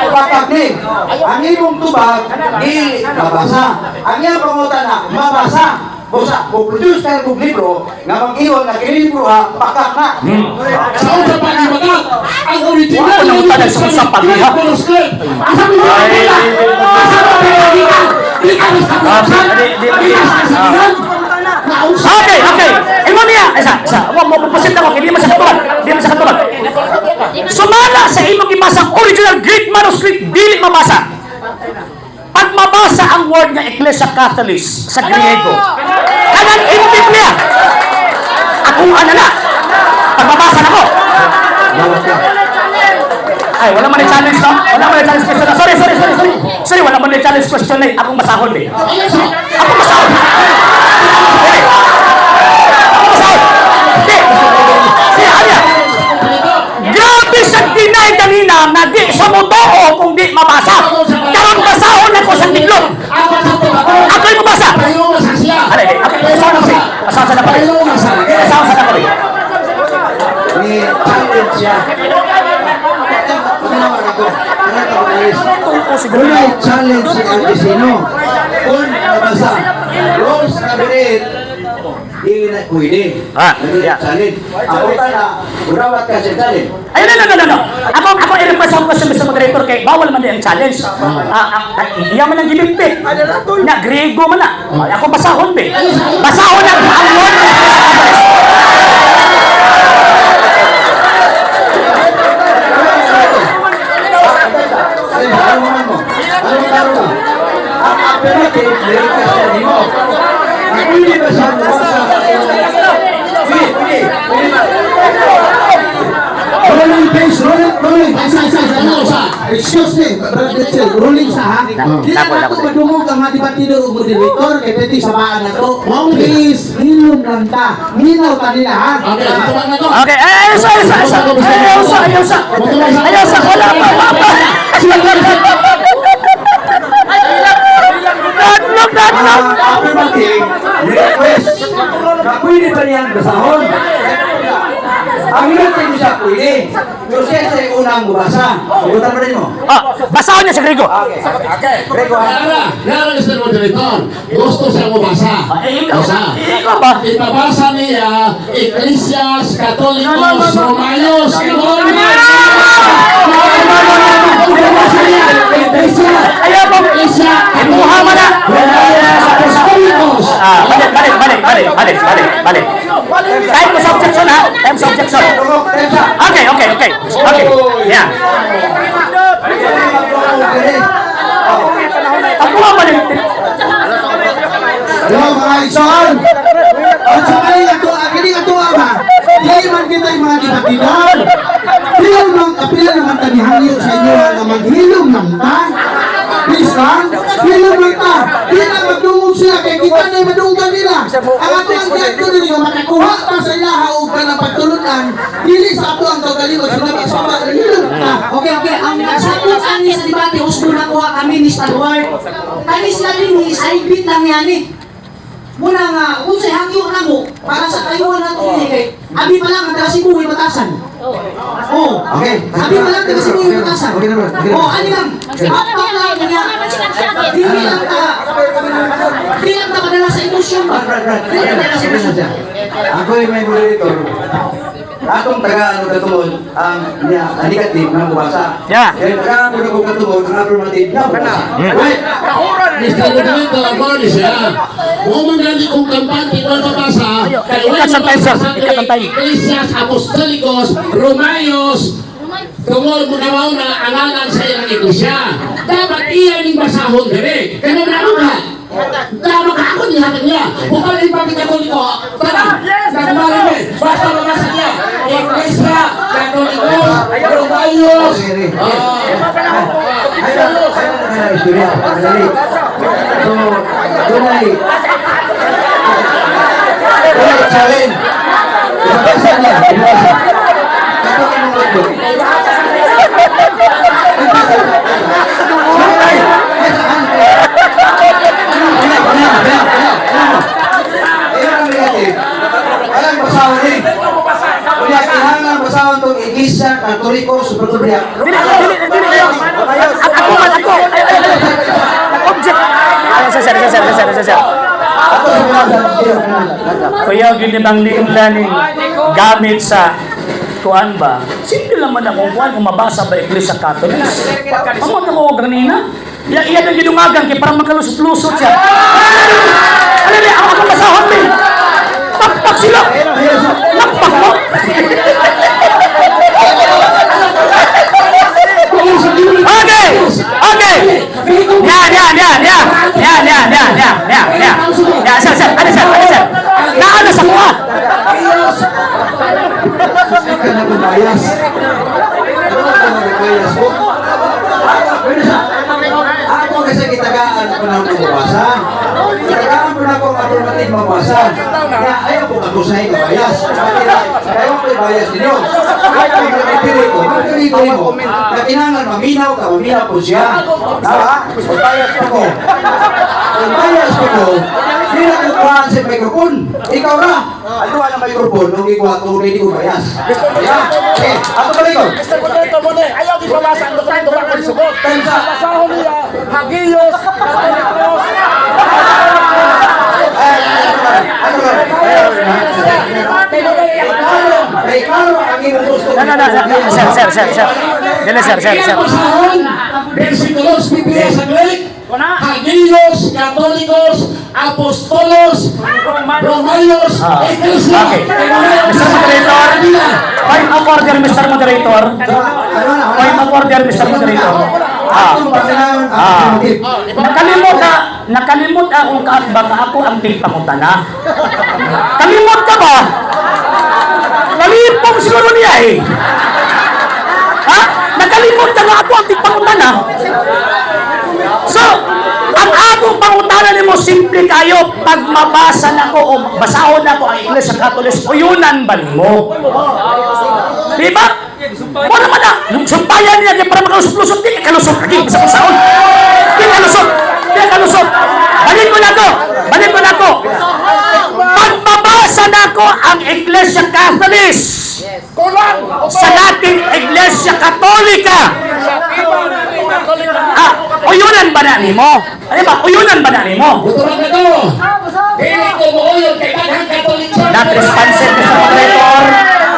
bakak ni. Ang imong tubag, dili mabasa. Ang iyang pangutana, mabasa. Busa, kung produce ka ng libro, nga mag-iwan na kini libro ha, bakak na. Sa unsa pa ni Bagat, ang original Wala na nang tanan sa usap pa, Greek ha? manuscript. Asa mo ba nila? Asa mo ba nila? Di ka sa Ah, di. Di ka sa kasabihan. Nausa. Okay. Ingon niya, isa, isa. Mo mo proceed ako kay di man sa katubag. Di man sa katubag. Sumala sa imong gibasang original Greek manuscript dili mabasa. Pag mabasa ang word nga Ecclesia Catholic sa Griego, kanang imong Biblia. Ako ana na. Pag mabasa nako. Ay, wala man ni challenge, no? Wala man ni challenge question. Sorry, sorry, sorry, sorry. Sorry, wala man ni challenge question eh. Akong basahon eh. Akong basahon. Dili. Akong basahon. Di. Si Anya. Grabe sa deny kanina na di sa motoo kung di mabasa. Karon basahon ako sa tiglog. Ako sa tubagon. Ako'y mabasa. Payo masa siya. Alay, ako basahon ako. Basahon sa napalay. Basahon sa napalay. Ni challenge siya. Paminawag ako. Ano ka ba? Siguro. Kung may challenge si Alvesino, kung nabasa, rules na birin, dili na pwede. Ah, Dili yeah. challenge. Ako ta na, murawat ka sa challenge. Ay, no, no, no, no, no. Ako, i-request ako question, Mr. Moderator, kay bawal man din ang challenge. Ah, iya man ang gilimpit. Na, Griego man na. Ay, ako basahon, be. Basahon ang word. Ay, ano man mo? Ano klaro ka? Ang affirmative, dili ka sa nimo. Ang pwede ba siya mabasa? Pwede, pwede, pwede. Rolling please, rolling, rolling. Ay, sa, sa, sa, ano, sa. Usa. Excuse me, Brother Mitchell, ruling sa ha. Di na nato madungog ang mga debatidor ug moderator kay pwede samaan na to. Please, hilom lang ta. Minaw ta nila ha. Okay, ito na to. Okay, ay, ayaw sa, ayaw sa, ayaw sa, ayaw sa, ayaw sa, ayaw sa, wala pa, wala pa. Dadlok, dadlok. Affirmative request na pwede ba niyang basahon? Ang hinatay mo siya pwede. Pero siya sa unang bumasa. Ugutan pa rin mo. Ah, basahon niya sa Grigo. Okay. Grego ha. Nara, nara Mr. Moderator. Gusto siya mabasa. Eh, ikaw, Basa. ikaw ba? Ipabasa niya Ecclesias Catholicos No, no, no, no. Romanos. No, no, no, Ipabasa niya Ecclesia Ayaw mo. Ecclesia Imuha mo na. Apostolicos. Ah, balik, balik, balik, balik, balik, balik, balik. Time sa objection ha. Time sa objection. Okay. Yeah. Ako nga balik. Yo, mga igsoon. Ang sa kani ato, kini ato ama. Dili man kita yung mga debatidor. Pila man kapila naman ta nihangyo sa inyo nga maghilom lang ta. Please lang, hilom lang ta. Di na magdungog sila kay kita na madunggan nila. Ang ato ang giadto diri nga makakuha ta sa ilaha og kanang pagtulunan, dili sa ato ang kaugalingon sila sa hilom ta. Okay. Ang nagsabot ani sa debate, usbo na kuha kami ni Stalwart. Kani sila din ni saibit lang yan eh. Muna nga, unsay hangyo na mo para sa kayuhan na ito ini kay abi pa lang ang taga Cebu way batasan. Oh. Okay. Abi pa lang taga Cebu way batasan. Okay na, bro. Okay na. Oh, ani lang. Pakpak lang niya. Dili lang ta. Dili lang ta padala sa emosyon ba? Brad, Brad, Dili lang padala sa emosyon. Ako yung may moderator. Atong taga ano katungod ang niya ang negative na bumasa. Yeah. Kaya taga ano ko katungod ang affirmative na bumasa. Wait. Mr. Moderator, mo ni siya. Mo man gani kong kampante wala mabasa. Kay wala Ikat ang time, sir. mabasa sa Ikat ang time. Ecclesias Apostolicos Romanos tungod mo na na ang ngalan sa ilang iglesia. Dapat iya ning basahon dire. Kaya na ka. Dapat ka ako niya niya. Bukal yung pamilya Katoliko, tara. Nagmarami. Basta mabasa niya. Iglesia Katolikos Romanos. Ah. Ay, ay, ay, istorya. Dali. So, dunay. Dunay challenge. Ibabasa niya, ibabasa. Katong imong notebook. Ay, ay, ay, ang negative. Alam, basahon eh. Kunya, kinahanglan basahon tong Iglesia Katoliko Supertubria. Dili, dili, dili. Ako man, ako. Ay, ay, ay. Nag-object. Ay, sir, sir, sir, sir, sir, sir. Ako sa binasa. Kuya, gini bang liing gamit sa kuan ba? Simple lang man akong kuan kung mabasa ba Iglesia Catholic. Amo na ko ganina. Iya iya na gidungagan kay para makalusot-lusot siya. Ano ni ako akong basahon ni. Pakpak sila. Lakpak mo. Okay. Okay. Yan, yan, yan, yan. Yan, yan, yan, yan, yan, yan. Yan, sir, sir. Ano, sir? Ano, sir? Naano sa kuha? Ka na kung bias. Ano ka na bias mo? Pwede sa. Ako kasi gitagaan ko na akong mabasa. Gitagaan ko na akong affirmative mabasa. Kaya ayaw ko kagusahin ka bias. Kaya ko bias ninyo. Kaya ko nagpili ko, magpili ko mo. Na kinahanglan maminaw ka, maminaw ko siya. Tama? Magbayas pa ko. Magbayas pa ko. Hindi na ko kuhaan sa microphone. Ikaw na. Aluha ng microphone, nung ikuha ko, ready ko bias. Yeah. Okay, ato balik ko. Mr. Moderator mo na, ayaw ipabasa ang dokumento ba kung sugot. Time sa. Basahon niya, Hagiyos, Katolikos. Ano ba? Kay klaro ang imong gusto. No, no, no, no, sir, sir, sir, sir. Dili, sir, sir, sir. Basahon, versikulos, Biblia sa Greek, Hagios, Katolikos, Apostolos, Romanos, Iglesia. Okay. Mr. Moderator, point of order, Mr. Moderator. Point of order, Mr. Moderator. Ah. Atong pasinahon ang Ah. affirmative. Nakalimot na, nakalimot akong kaatbang nga ako ang tigpangutana. Kalimot ka ba? Nalipong siguro niya eh. Ha? Nakalimot ka nga ako ang tigpangutana. So, ang akong pangutana nimo simple kayo, pag mabasa nako o basahon nako ang Iglesia Catholic, uyunan ba nimo? Di ba? Wala man na. Sumpayan niya kay para makalusot-lusot, di ka kalusot lagi sa kung. Di ka lusot. Di ka lusot. Balik ko na ko. Balik ko na ko. Pag mabasa nako ang Iglesia Catholic Kulang! sa Latin Iglesia Katolika, ah, uyunan ba na nimo? Ano ba? Uyunan ba na nimo? Muturan na to. Dili ko muuyon kay daghang Catholic Church. Not responsive, Mr. Moderator.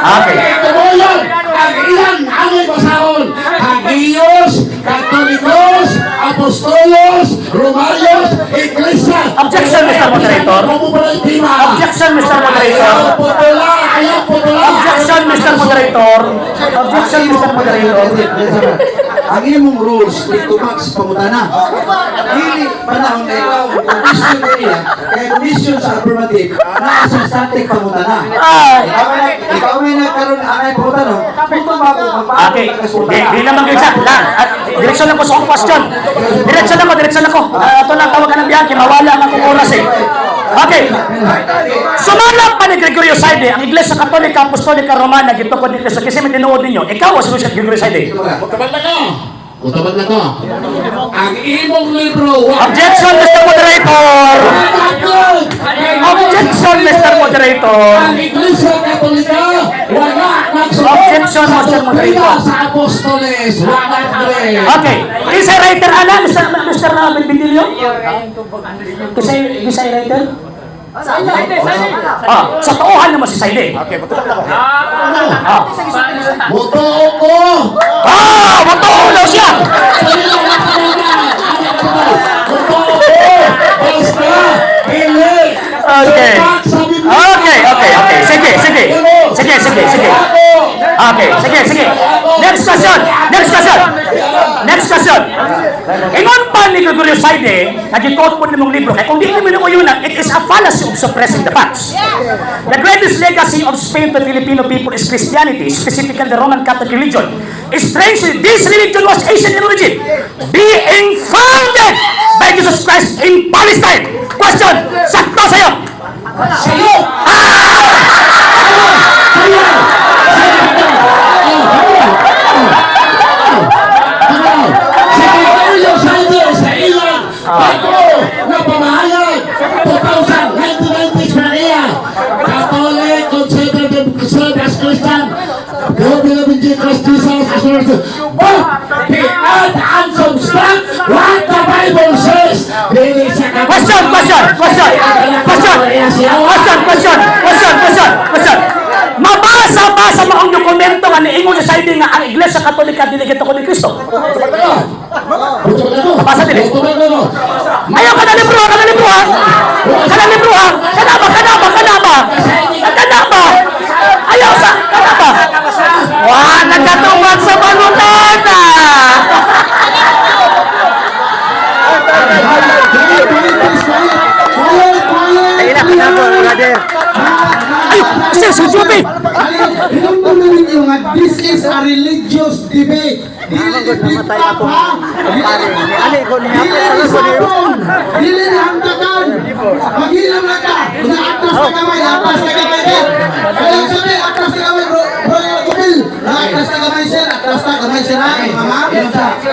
Okay. Dili ko muuyon. Ang ilang amoy basahon. Hagios, Katolikos, Apostolos, Romarios, Iglesia. Objection, Mr. Moderator. Objection, Mr. Moderator. Ayaw putula, ayaw putula. Objection, Mr. Moderator. Objection, Mr. Moderator. Ang imong rules tigtubag sa pangutana. Dili panahon na ikaw commission ko niya, kay commission sa affirmative naa sa static pangutana. Ay. Ikaw may nagkaroon angay pangutana, mutubag o Okay. Di, di naman gyud siya. La, ah, direksyon lang ko sa akong question. Direksyon ako, direksyon ako. Ah, ito lang tawag ka ng biyake, mawala ang akong oras eh. Okay. Sumala pa ni Gregorio Saide, ang Iglesia Katolika Apostolika Romana gitukod ni Cristo kasi may tinuod ninyo. Ikaw o si Gregorio Saide? Mutabang na ko. Mutabang na ko. Ang imong libro, wa Objection, Mr. Moderator! Objection, Mr. Moderator! Ang Iglesia Katolika wala nagsunod Objection, sa Mr. doktrina Moderator. sa apostoles. Wala nagre. Okay. Kisay writer ana, Mr. Mr. Benedillo? Kisay writer? Ah, sa tuohan naman si Saide. Okay, muturan na ko. Ah. Motoo ko. Ah, motoo daw siya. Motoo ko. Basta dili. Okay. Tumpak sa Biblia. Okay. Sige, sige. Sige, sige, sige. Okay, sige, sige. Next question. Next question. Next question. Ingon pa ni Gregorio Saide, nag-quote po nimong libro, kay kung di mo uyunan, it is a fallacy of suppressing the facts. The greatest legacy of Spain to Filipino people is Christianity, specifically the Roman Catholic religion. Strangely, this religion was Asian in origin, being founded by Jesus Christ in Palestine. Question, sakto sa'yo. Sa'yo. Ah! Sa'yo! Sa'yo! Si Gregorio Saide sa ilang bago na pamahayag 2000, 1990s pa niya. Catholic consider themselves as Christian. They believe in Christ Jesus as Lord. But they add and subtract what the Bible says. Dili sa Question, question, question, question, question, question, question, question, question. Mabasa ba sa maong dokumento nga niingon sa Saide nga ang Iglesia Katolika dili gitukod ni Kristo? Mabasa dili. Ayaw ka na libro, ka na libro ha. Ka na libro ha. Kana ba, kana ba, kana ba? Kana ba? Ayaw sa, kana ba? Wah, nagkatubag sa pangutana. Quiet, quiet, quiet. Ay, sir, sujubi. Hinumdum ninyo nga this is a religious debate. Dili ni flip-flop ha. Dili ni sabon. Dili ni hantakan. Maghilom na ka. Una atras na kamay, atras na kamay sir. Kaya sabi, atras na kamay bro. Bro, Kumil. Atras na kamay sir, atras na kamay sir ha. Mama.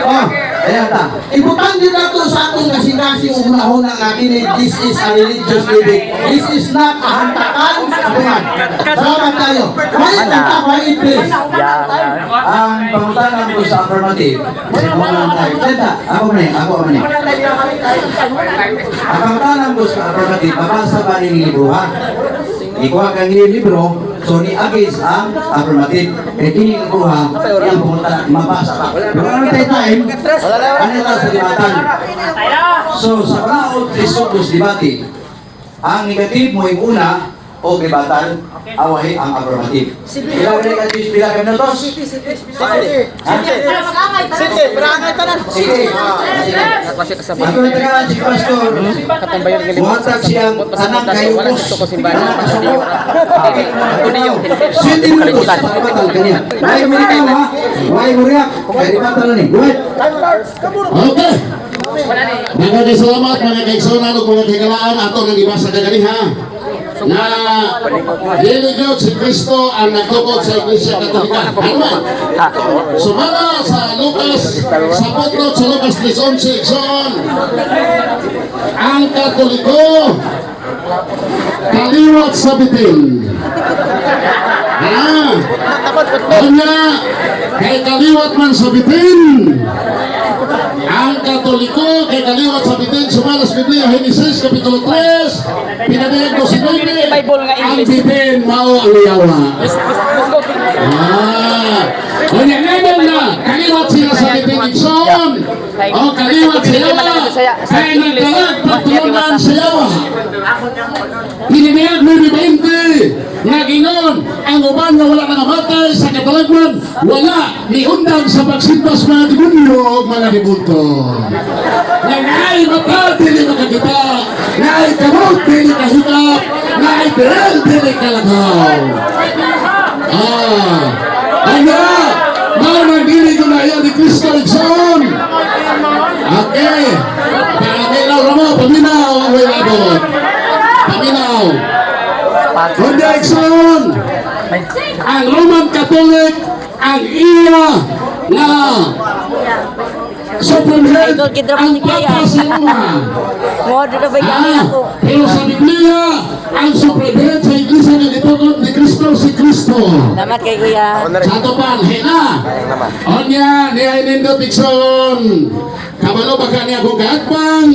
Oh. Ayan ta. Ibutang din nato sa atong kasing-kasing unahon nga kini this is a religious debate. This is not a hantakan. Sabungan. Salamat tayo. Quiet unta, quiet please. Ang pangutana ko sa affirmative, sa mga tayo. Tenta, ako man eh, ako man eh. Ang pangutana ko sa affirmative, mabasa ba ni libro ha? Ikuha kang libro, so ni against ang affirmative. Kaya kini ko ha, yung pangutana, mabasa pa. Pero ano tayo time? Ano tayo sa debatan? So sa balaod, Christopus debate, ang negative mo yung una, O rebuttal, awahi ang affirmative. Pila ka pila ka minutos? Sige. Ako na tagaan si Pastor. Buhatag siyang tanang kayubos. Tanang kasuko. 7 minutos sa rebuttal kaniya. Why mo react ha? Why mo react? Kay rebuttal na ni. Go ahead. Okay. Mga salamat, mga kaigsunan ug mga kahigalaan, ato nang gibasa kaganiha na dili gyud si Kristo ang nagtukod sa Iglesia Katolika. Ano man? Sumala sa Lucas, sa footnote sa Lucas 3:11, igsoon, ang Katoliko kaliwat sa bitin. Ah, unya, kay kaliwat man sa bitin. Ang Katoliko kay kaliwat sa bitin sumala sa Biblia, Genesis Kapitulo 3, pinadayag ko si Bible nga ang English. Bitin mao ang yawa. Ah, unya naman na kaliwat sila sa bitin, igsoon. O kaliwat sa yawa. Kay nagdalag pagtulunan sa yawa. Pinadayag 9:20 nagingon ang uban nga wala nangamatay sa katalagman wala niundang sa pagsimba sa mga demonyo o mga debulto. Nga naay mata dili makakita, naay kamot dili kahikap, naay tiil dili kalagaw. Ah, kaya mao nang dili ko na ni Kristo, igsoon. Okay, paminaw ra mo, paminaw ang way labot. Paminaw. Kundi, igsoon, ang Roman Catholic, ang iya nga Supreme Head, ang Papa sa Roma. Ah, pero sa Biblia, ang Supreme Head sa Iglesia nga gitukod ni Kristo si Kristo. Salamat kay Kuya. Sa ato pa, hina. Onya, niya nindot, igsoon. Kabalo ba ka niya kung kaatbang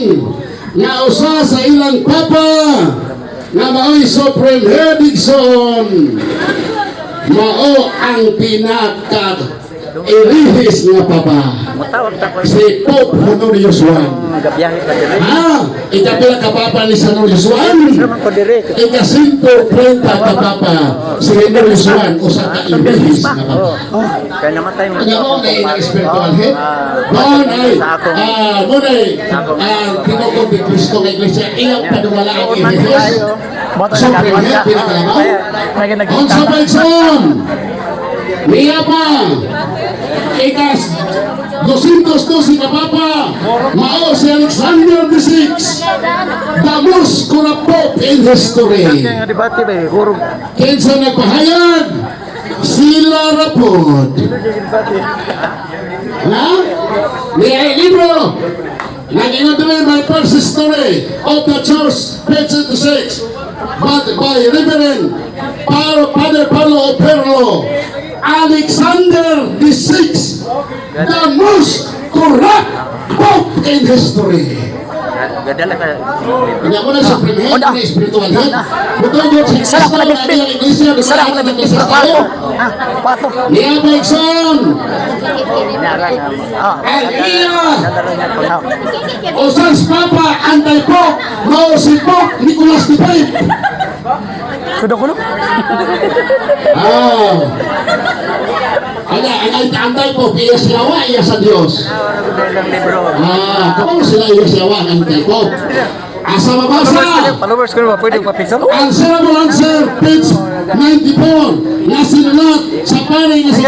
nga usa sa ilang papa nga mao'y Supreme Head, igsoon, mao ang pinaka irihis nga papa, si Pope Honorius I. Ah, ikapila ka papa ni San Honorius I? Ika-130 ka papa si Honorius I, usa ka irihis nga papa. Kaya namatay mo. Kaya mo na ilang spiritual head. Noon ay, mo na ang tinukod ni Kristo ng Iglesia, iyang padumala ang irihis. Supreme Head, pinakalabaw. Unsa pa, igsoon? Niya pa, ikas 212 ka papa, mao si Alexander the Sixth, the most corrupt pope in history. Debate ba eh? Hurog. Kinsa nagpahayag? Sila rapod. Na? Ni ay libro. Nag-ingon diri, my first history of the church, page 76. But by Reverend Father Paolo Operlo, Alexander the Sixth, the most corrupt pope in history. Gadala ka. Kanya mo na sa Supreme Head, ni spiritual head. Mutugot si Isa lang ko Kristo na na iyang iglesia, Isa lang ko na bitbit. Pato. Ah, pato. Niya pa, igsoon, ang iya usas papa anti-pope mao si Pope Nicolas V. Kudo kuno. Ah. Kaya ang anti-pope iya sa yawa, iya sa Dios. Ah, kamo sila iya sa yawa ang anti-pope. Asa mabasa? Followers ko ba? Pwede pa picture? Ang Sermon Answer, page 94, nga sinulat sa pare nga si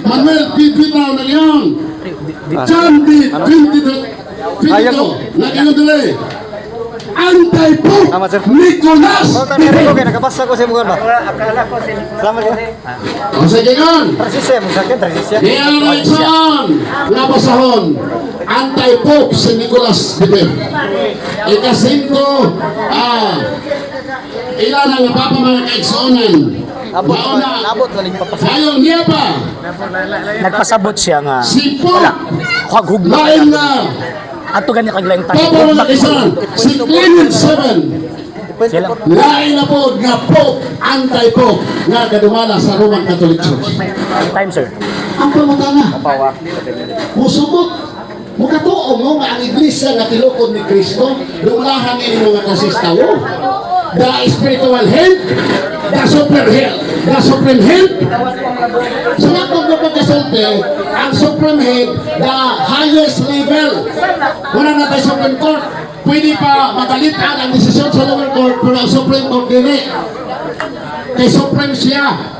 Manuel P. Pitao na Leon. John D. 22, nag-ingon dili, anti-pope Tama, sir. Nicolas Ko kay nakabasa ko sa imong ba? Salamat ka. O sige ngon. Transisya mo sa akin, transisya. Niya Rexon, nga basahon, anti-pope si Nicolas V. Ikasinto, ilan ang papa, mga kaigsuonan? Abot, Mauna, abot na ning papasa. Dayon niya pa, Nagpasabot siya nga. si Pope, Huwag hugma. lain na, Ato gani kaglaing Papa mga kaisan, si Clement VII, Sila. Lain na po nga Pope, anti-Pope, nga kadumala sa Roman Catholic Church. Time, sir. Ang pangutana, musugot, mukatuo mo nga ang iglesia nga tilukod ni Kristo, dulahan ini mga klases tawo. The spiritual head, the super head, the supreme head. Sa akong pagkasulti, ang supreme head, the highest level. Wala na tayo Supreme Court. Pwede pa magalitan ang desisyon sa lower court, pero ang Supreme Court dili. Kay supreme siya.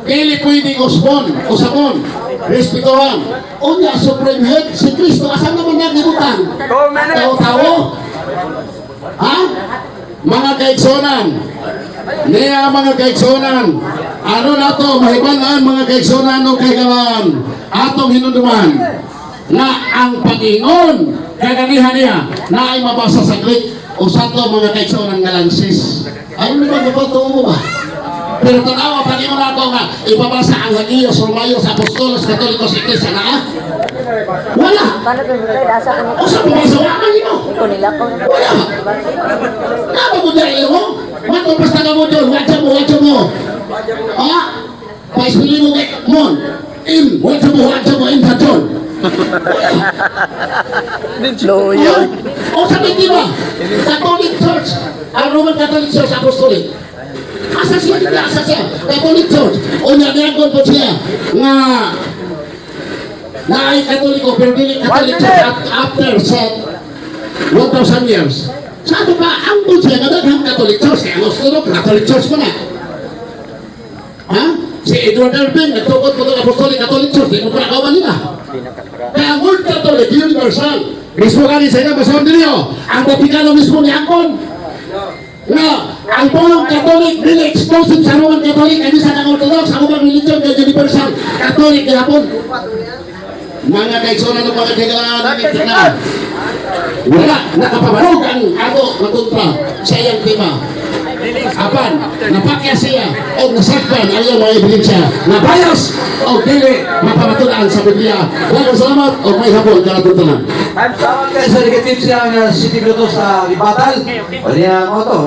Dili pwedeng usbon, usabon, respetuhan. Unya, supreme head, si Kristo, asa naman niya gibutang? Tao-tao? Ha? Mga kaigsunan, niya mga kaigsunan, ano na to, mahibalaan mga kaigsunan o kaigalaan, atong hinunduman, na ang pag-ingon, kaganihan niya, na ay mabasa sa Greek, o sa to mga kaigsunan nga lansis. Ano naman ba ito mo ba? Pero tanawa, pag-ingon nato nga, ipabasa ang Hagios, Romayos, Apostolos, Katolikos, Iglesia na ah? Wala. O sa pabasa, wala man mo. Wala. Napa mo dahil mo? Mato basta ka mo doon, watcha mo, watcha mo. Ha? Paispili mo kay Mon. In, watcha mo, in sa John. Loyo. O sabi di ba? Catholic Church, ang Roman Catholic Church Apostolic. Asa siya dito, asa siya? Catholic Church. O niya, niyagon po siya nga na ay Katoliko, pero dili Catholic Church after sa 1,000 years. Sa ato pa, ang siya, nga daghang Catholic Church, kaya ang Orthodox, Catholic Church mo na. Ha? Si Edward Irving, nagtukod po ng Apostolic Catholic Church, di mo pa nakawan nila. Kaya ang World Catholic, universal. Mismo kani sa inyo, basahon ninyo, ang Vatikano mismo ni Angkon. Nga, ang buong Catholic, dili exclusive sa Roman Catholic, ay bisa ng Orthodox, ang ubang religion, kay universal, Catholic gihapon. Mga kaigsunan ng mga kailangan na wala nakapabarog ang ato na kontra sa iyang tema. Apan, napakya siya o nasakpan ang iyang mga ebidensya na bias o dili mapamatulaan sa Biblia. Daghang salamat o may hapon kanatong tanan. Salamat kayo sa negative siya nga 7 minutos sa rebuttal. O niya mo to,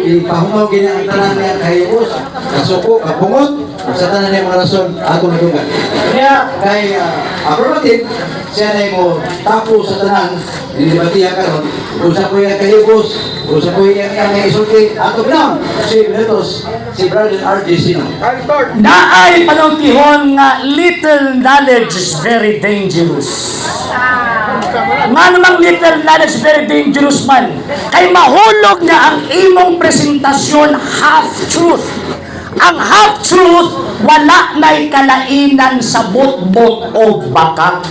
ipahumaw gini ang tanan niya kay Ubos, kasuko, kapungot, ug sa tanan niya mga rason atong nadunggan. Niya kay affirmative, siya na mo tapo sa tanan, dinibatiya karon, usa ko iya kay Ubos, usa ko iya iyang isulti, ato lang, si minutos, si Brother RJ Sino. Naay panultihon nga little knowledge is very dangerous. Nga namang little knowledge very dangerous man. Kay mahulog na ang imong presentasyon half truth. Ang half truth wala na'y kalainan sa botbot o baka.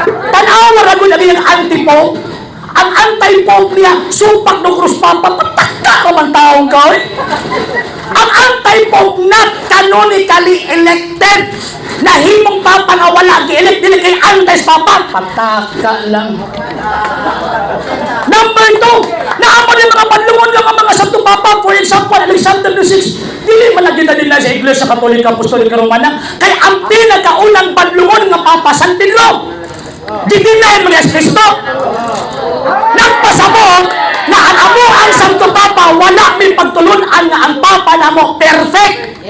Tanawa ra gud ang iyang anti-pope. Ang anti-pope niya, supak no krus papa, pataka ka man taong ka, oy. Ang anti-pope not canonically elected. Nahimong papa nga wala gi-elect dili kay anti sa papa. Pataka lang. Number 2, naamo ni mga padlungon nga mga Santo Papa, for example, Alexander VI, dili man lagi na nila sa Iglesia Katolika Apostolika Romana, kay ang pinakaunang padlungon nga Papa San Pedro, gidinay mo niya si Kristo. Nagpasabot na ang amo ang Santo Papa, wala may pagtulunan nga ang Papa namo perfect.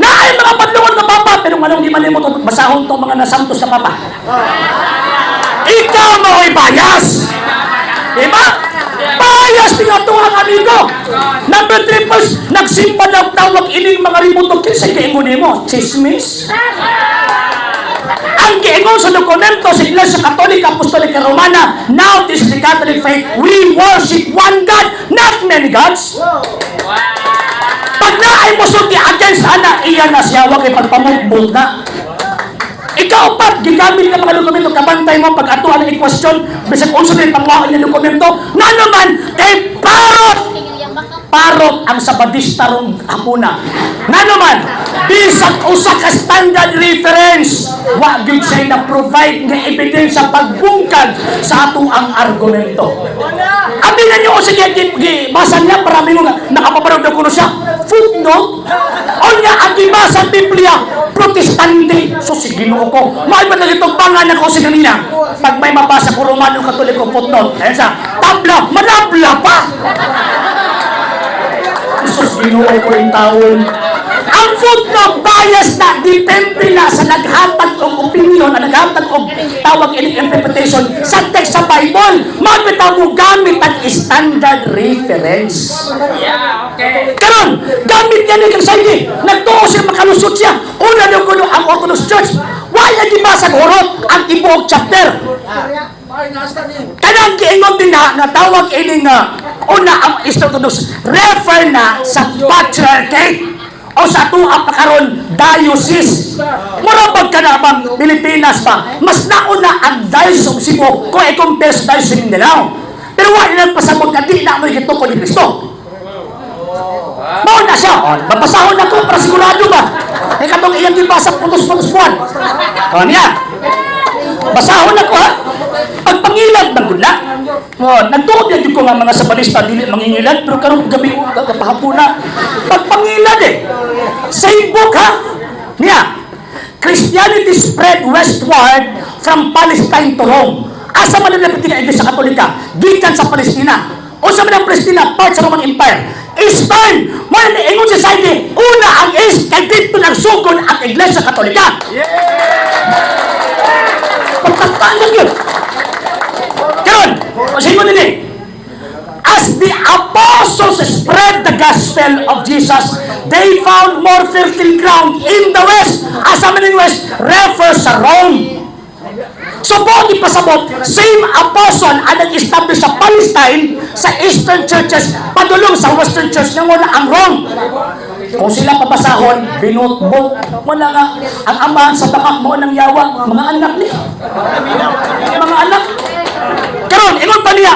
Naay mga padlungon nga Papa, pero nganong di man nimo to basahon to mga nasantos sa Papa? Ikaw mao'y bias. Diba? Bias tinatuang amigo. Number 3 first, nagsimba ng tawag ining mga remoto kinsa giingon nimo? Chismis? Ang giingon sa dokumento sa Iglesia Katolika Apostolika Romana, now this is the Catholic faith, we worship one God, not many gods. Pag naay mosulti against ana, iya na siya, wag ipagpamutbot na. Ikaw pa, gigamit ng mga dokumento, kabantay mo pag ato ang i-question, bisag unsa din pangwaon ng dokumento, nga naman, kay parot! Parot ang Sabadista rong hapuna. Nga naman, bisag usa ka standard reference, wa gyud siya na provide nga ebidensya pagbungkag sa ato ang argumento. Abi na niyo sige basa niya para mingon nga nakapabarog na kuno siya. Footnote. Unya ang gibasa Biblia Protestante. So sige Ginoo ko. Maay ba na bangan ako sa kanina. Pag may mabasa ko Romano Katoliko footnote. Ayan sa tabla, manabla pa. Jesus, Ginoo ko yung taon. Ang footnote bias na depende na sa naghatag og opinion, ang naghatag og tawag ini interpretation sa text sa Bible. Mabitaw mo gamit ang standard reference. Karon, gamit niya ni kang Saidi. Nagtuo siya makalusot siya. Una na kuno ang Orthodox Church. Wala di ba sa hurot ang tibuok chapter? Kanang giingon din na nga tawag ini nga una ang Eastern Orthodox refer na sa patriarchate o sa tuwa pa karon diocese. Mura bag ka na bang Pilipinas ba? Mas nauna ang Diocese of Cebu kung i-compare sa Diocese of Mindanao. Pero wala nang pasabot nga di na mo gitukod ni Kristo. Mao na siya. O, babasahon na ko para sigurado ba. Eh katong iyang gibasa putos-putos buwan. O niya. Basahon na ko ha. Pagpangilad man gud na. O, nagtuod na jud ko nga mga Sabadista dili mangingilad pero karong gabi kapahapuna. Pagpangilad eh. Same book ha. Niya. Christianity spread westward from Palestine to Rome. Asa man ang lapit nga Iglesia Katolika? Gikan sa Palestina. Unsa man ang Palestina? Part sa Roman Empire. Eastern! Mo na ingon si Saidi, una ang East kay didto nagsugod ang Iglesia Katolika. Pagkataan yun. Karon, mo nini. As the apostles spread the gospel of Jesus, they found more fertile ground in the West. Asa man in West, refers sa Rome. So buot ipasabot, same apostle ang nag-establish sa Palestine, sa Eastern churches, padulong sa Western Church nga wala ang Rome. Kung sila pabasahon, binutbot, wala nga, ang amahan sa baka mo ng yawa, mga anak ni. Mga anak. Karon, ingon pa niya,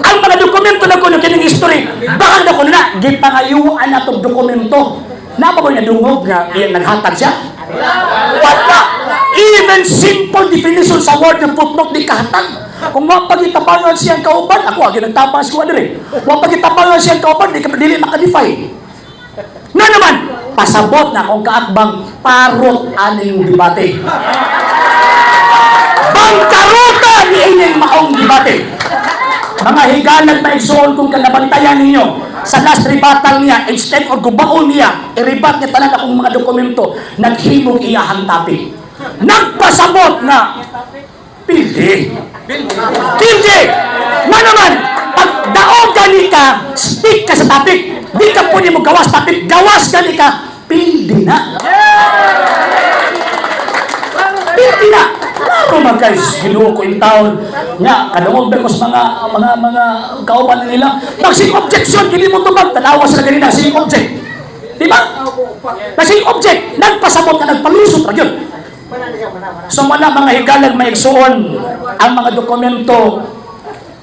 ang mga dokumento na kuno kining history, baka na kuno na, gipangayuan na itong dokumento. Napa ba niya dungog nga iyang naghatag siya? Wala. Even simple definition sa word ng footnote di kahatag. Kung wa pagitabangan siyang kauban, ako agi nagtabang ko diri. Wa pagitabangan siyang kauban, di ka dili maka-defy. Nga naman, pasabot na akong kaatbang parot aning debate. Bangkaruta ni inyong maong debate. Mga higalag maigsoon kung kanabantayan ninyo sa last rebuttal niya, instead of gubaon niya, i-rebut niya tanan akong mga dokumento, naghimong iyahang topic. Nagpasabot na pildi. Pildi! Nga naman, pag daog gani ka, stick ka sa topic. Di ka pwede mo gawas topic, gawas gani ka, pildi na. Pildi na. Klaro man guys, Ginoo ko in town. Nya, kadungog ba ko sa mga kauban nila. Magsing objection, dili mo tubag, tanawa sila ganina, sing object. Di ba? Nasing object, nagpasabot ka, nagpalusot ra gyud. So wala mga higalag maigsuon ang mga dokumento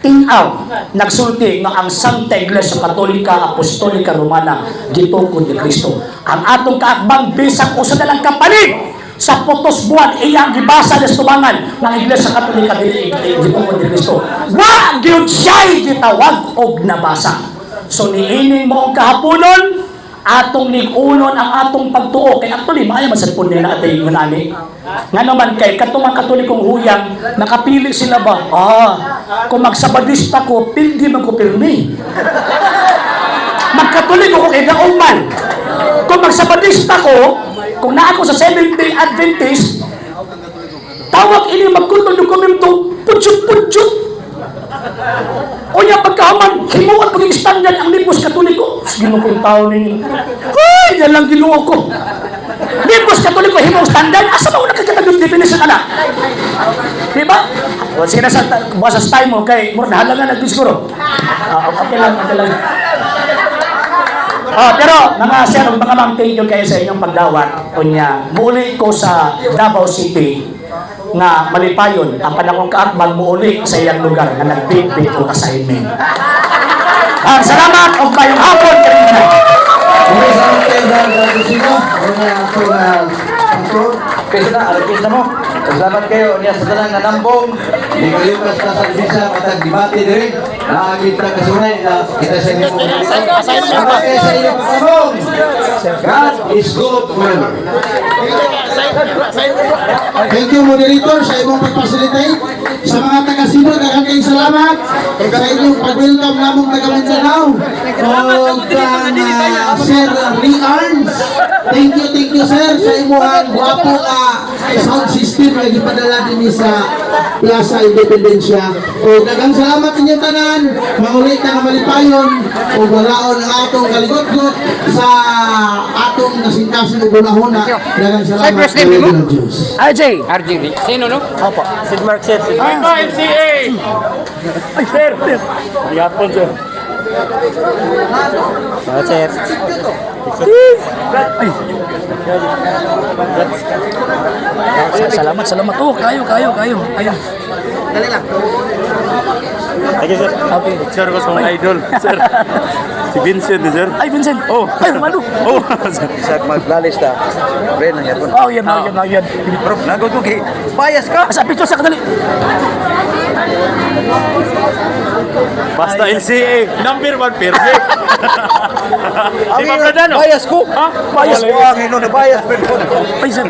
tinaw nagsulti nga ang Santa Iglesia Katolika Apostolika Romana gitukod ni Kristo. Ang atong kaakbang bisag usa na lang kapalit sa putos buwan iyang gibasa sa tubangan ng Iglesia Katolika dili gitukod ni Kristo. Wa gyud siya'y gitawag og nabasa. So niini mo ang kahaponon atong lig-unon ang atong pagtuo kay actually maayo man sad pud nila atay ngunani nga naman kay katong mga Katolikong huyang nakapili sila ba, ah, kung magsabadista ko pildi man ko pirmi, magkatoliko ko kay dauman, kung magsabadista ko, kung naa ko sa Seventh Day Adventist, tawag ini magkuntong dokumento pudyot-pudyot. Unya pagkahuman, himuon paging standard ang Libros Katoliko. Ginoo kong tao ninyo. Ay, yan lang Ginoo ko. Libros Katoliko, himong standard. Asa ba una kakatag definition ana? Di ba? O, sige na sa, bukas sa time mo, kay, mura nahalangan na siguro. Ah, okay lang, okay lang. Oh, pero mga sir, mga ma'am, thank you kayo sa inyong pagdawat. Unya, muuli ko sa Davao City nga malipayon ang panahong kaakbang muuli sa iyang lugar nga nagbitbit og assignment. Ah, salamat og mayong hapon kanina. Okay, salamat kayo sa Sino. Una ato nga pastor. Kaysa na, alapis na mo. Salamat kayo niya sa tanang nanambong. Di kalipas na sa bisa matag debate diri. Nakakita kasunay na kita sa inyo. Salamat kayo sa inyong pagtanong. God is good forever. Thank you, moderator, sa imong pag-facilitate. Sa mga taga Cebu, daghang kayong salamat sa inyong pag-welcome namong taga Mindanao. O kang Sir Riarns. Thank you, sir, sa imong gwapo nga sound system nga gipadala dinhi sa Plaza Independencia. O daghang salamat inyong tanan. Manguli ta nga malipayon o walaon ang atong kaligot-got sa atong kasing-kasing ug hunahuna. Daghang salamat sa ng Diyos. RJ. RJ, sino no? Opo. Sid Mark, sir. Sid Mark. MCA! Ay, sir. Yapon, sir. Ah, sir. Ay. Salamat, salamat. Oh, kayo, kayo, kayo. Ayun. Dali lang. Thank you, sir. Okay. Sir ko sa mga idol, sir. Si Vincent, eh, sir. Ay, Vincent. Oh. Ay, Manu. Oh, sir. Sa maglalista, pre, nangyari. Oh, yan, oh, yan, oh, yan. Bro, nagod ko kay bias ka. Sa picture sa kadali. Basta LCA, number one perfect. Di ba, Brad, ano? Bias ko. Ha? Bias. Ang ino na bias. Ay, sir.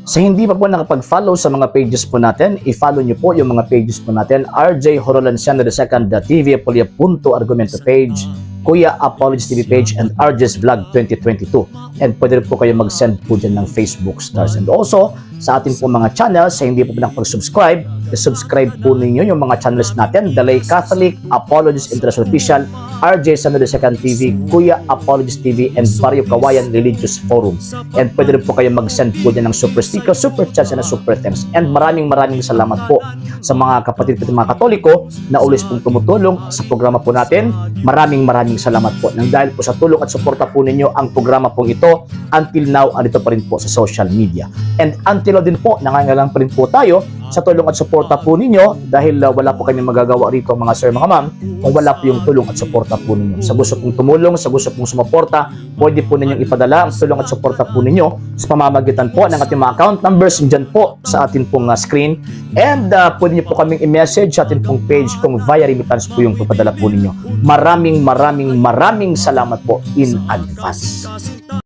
Sa hindi pa po nakapag-follow sa mga pages po natin, i-follow nyo po yung mga pages po natin. RJ Horolanciano II, The TV Apolia Punto Argumento page, Kuya Apologies TV page, and RJ's Vlog 2022. And pwede rin po kayo mag-send po dyan ng Facebook stars. And also, sa ating po mga channels, sa hindi po nakapag-subscribe, subscribe po ninyo yung mga channels natin, The Lay Catholic, Apologies International Official, RJ Samuel II TV, Kuya Apologies TV, and Barrio Kawayan Religious Forum. And pwede rin po kayo mag-send po dyan ng super sticker, super chats, and super thanks. And maraming maraming salamat po sa mga kapatid po mga Katoliko na always pong tumutulong sa programa po natin. Maraming maraming salamat po. Nang dahil po sa tulong at suporta po ninyo ang programa pong ito, until now, andito pa rin po sa social media. And until now din po, nangangailangan pa rin po tayo sa tulong at suporta po ninyo dahil wala po kami magagawa rito, mga sir, mga ma'am, kung wala po yung tulong at suporta po ninyo. Sa gusto pong tumulong, sa gusto pong sumuporta, pwede po ninyong ipadala ang tulong at suporta po ninyo sa pamamagitan po ng ating mga account numbers dyan po sa ating pong screen. And pwede niyo po kaming i-message sa ating pong page kung via remittance po yung papadala po ninyo. Maraming maraming maraming salamat po in advance.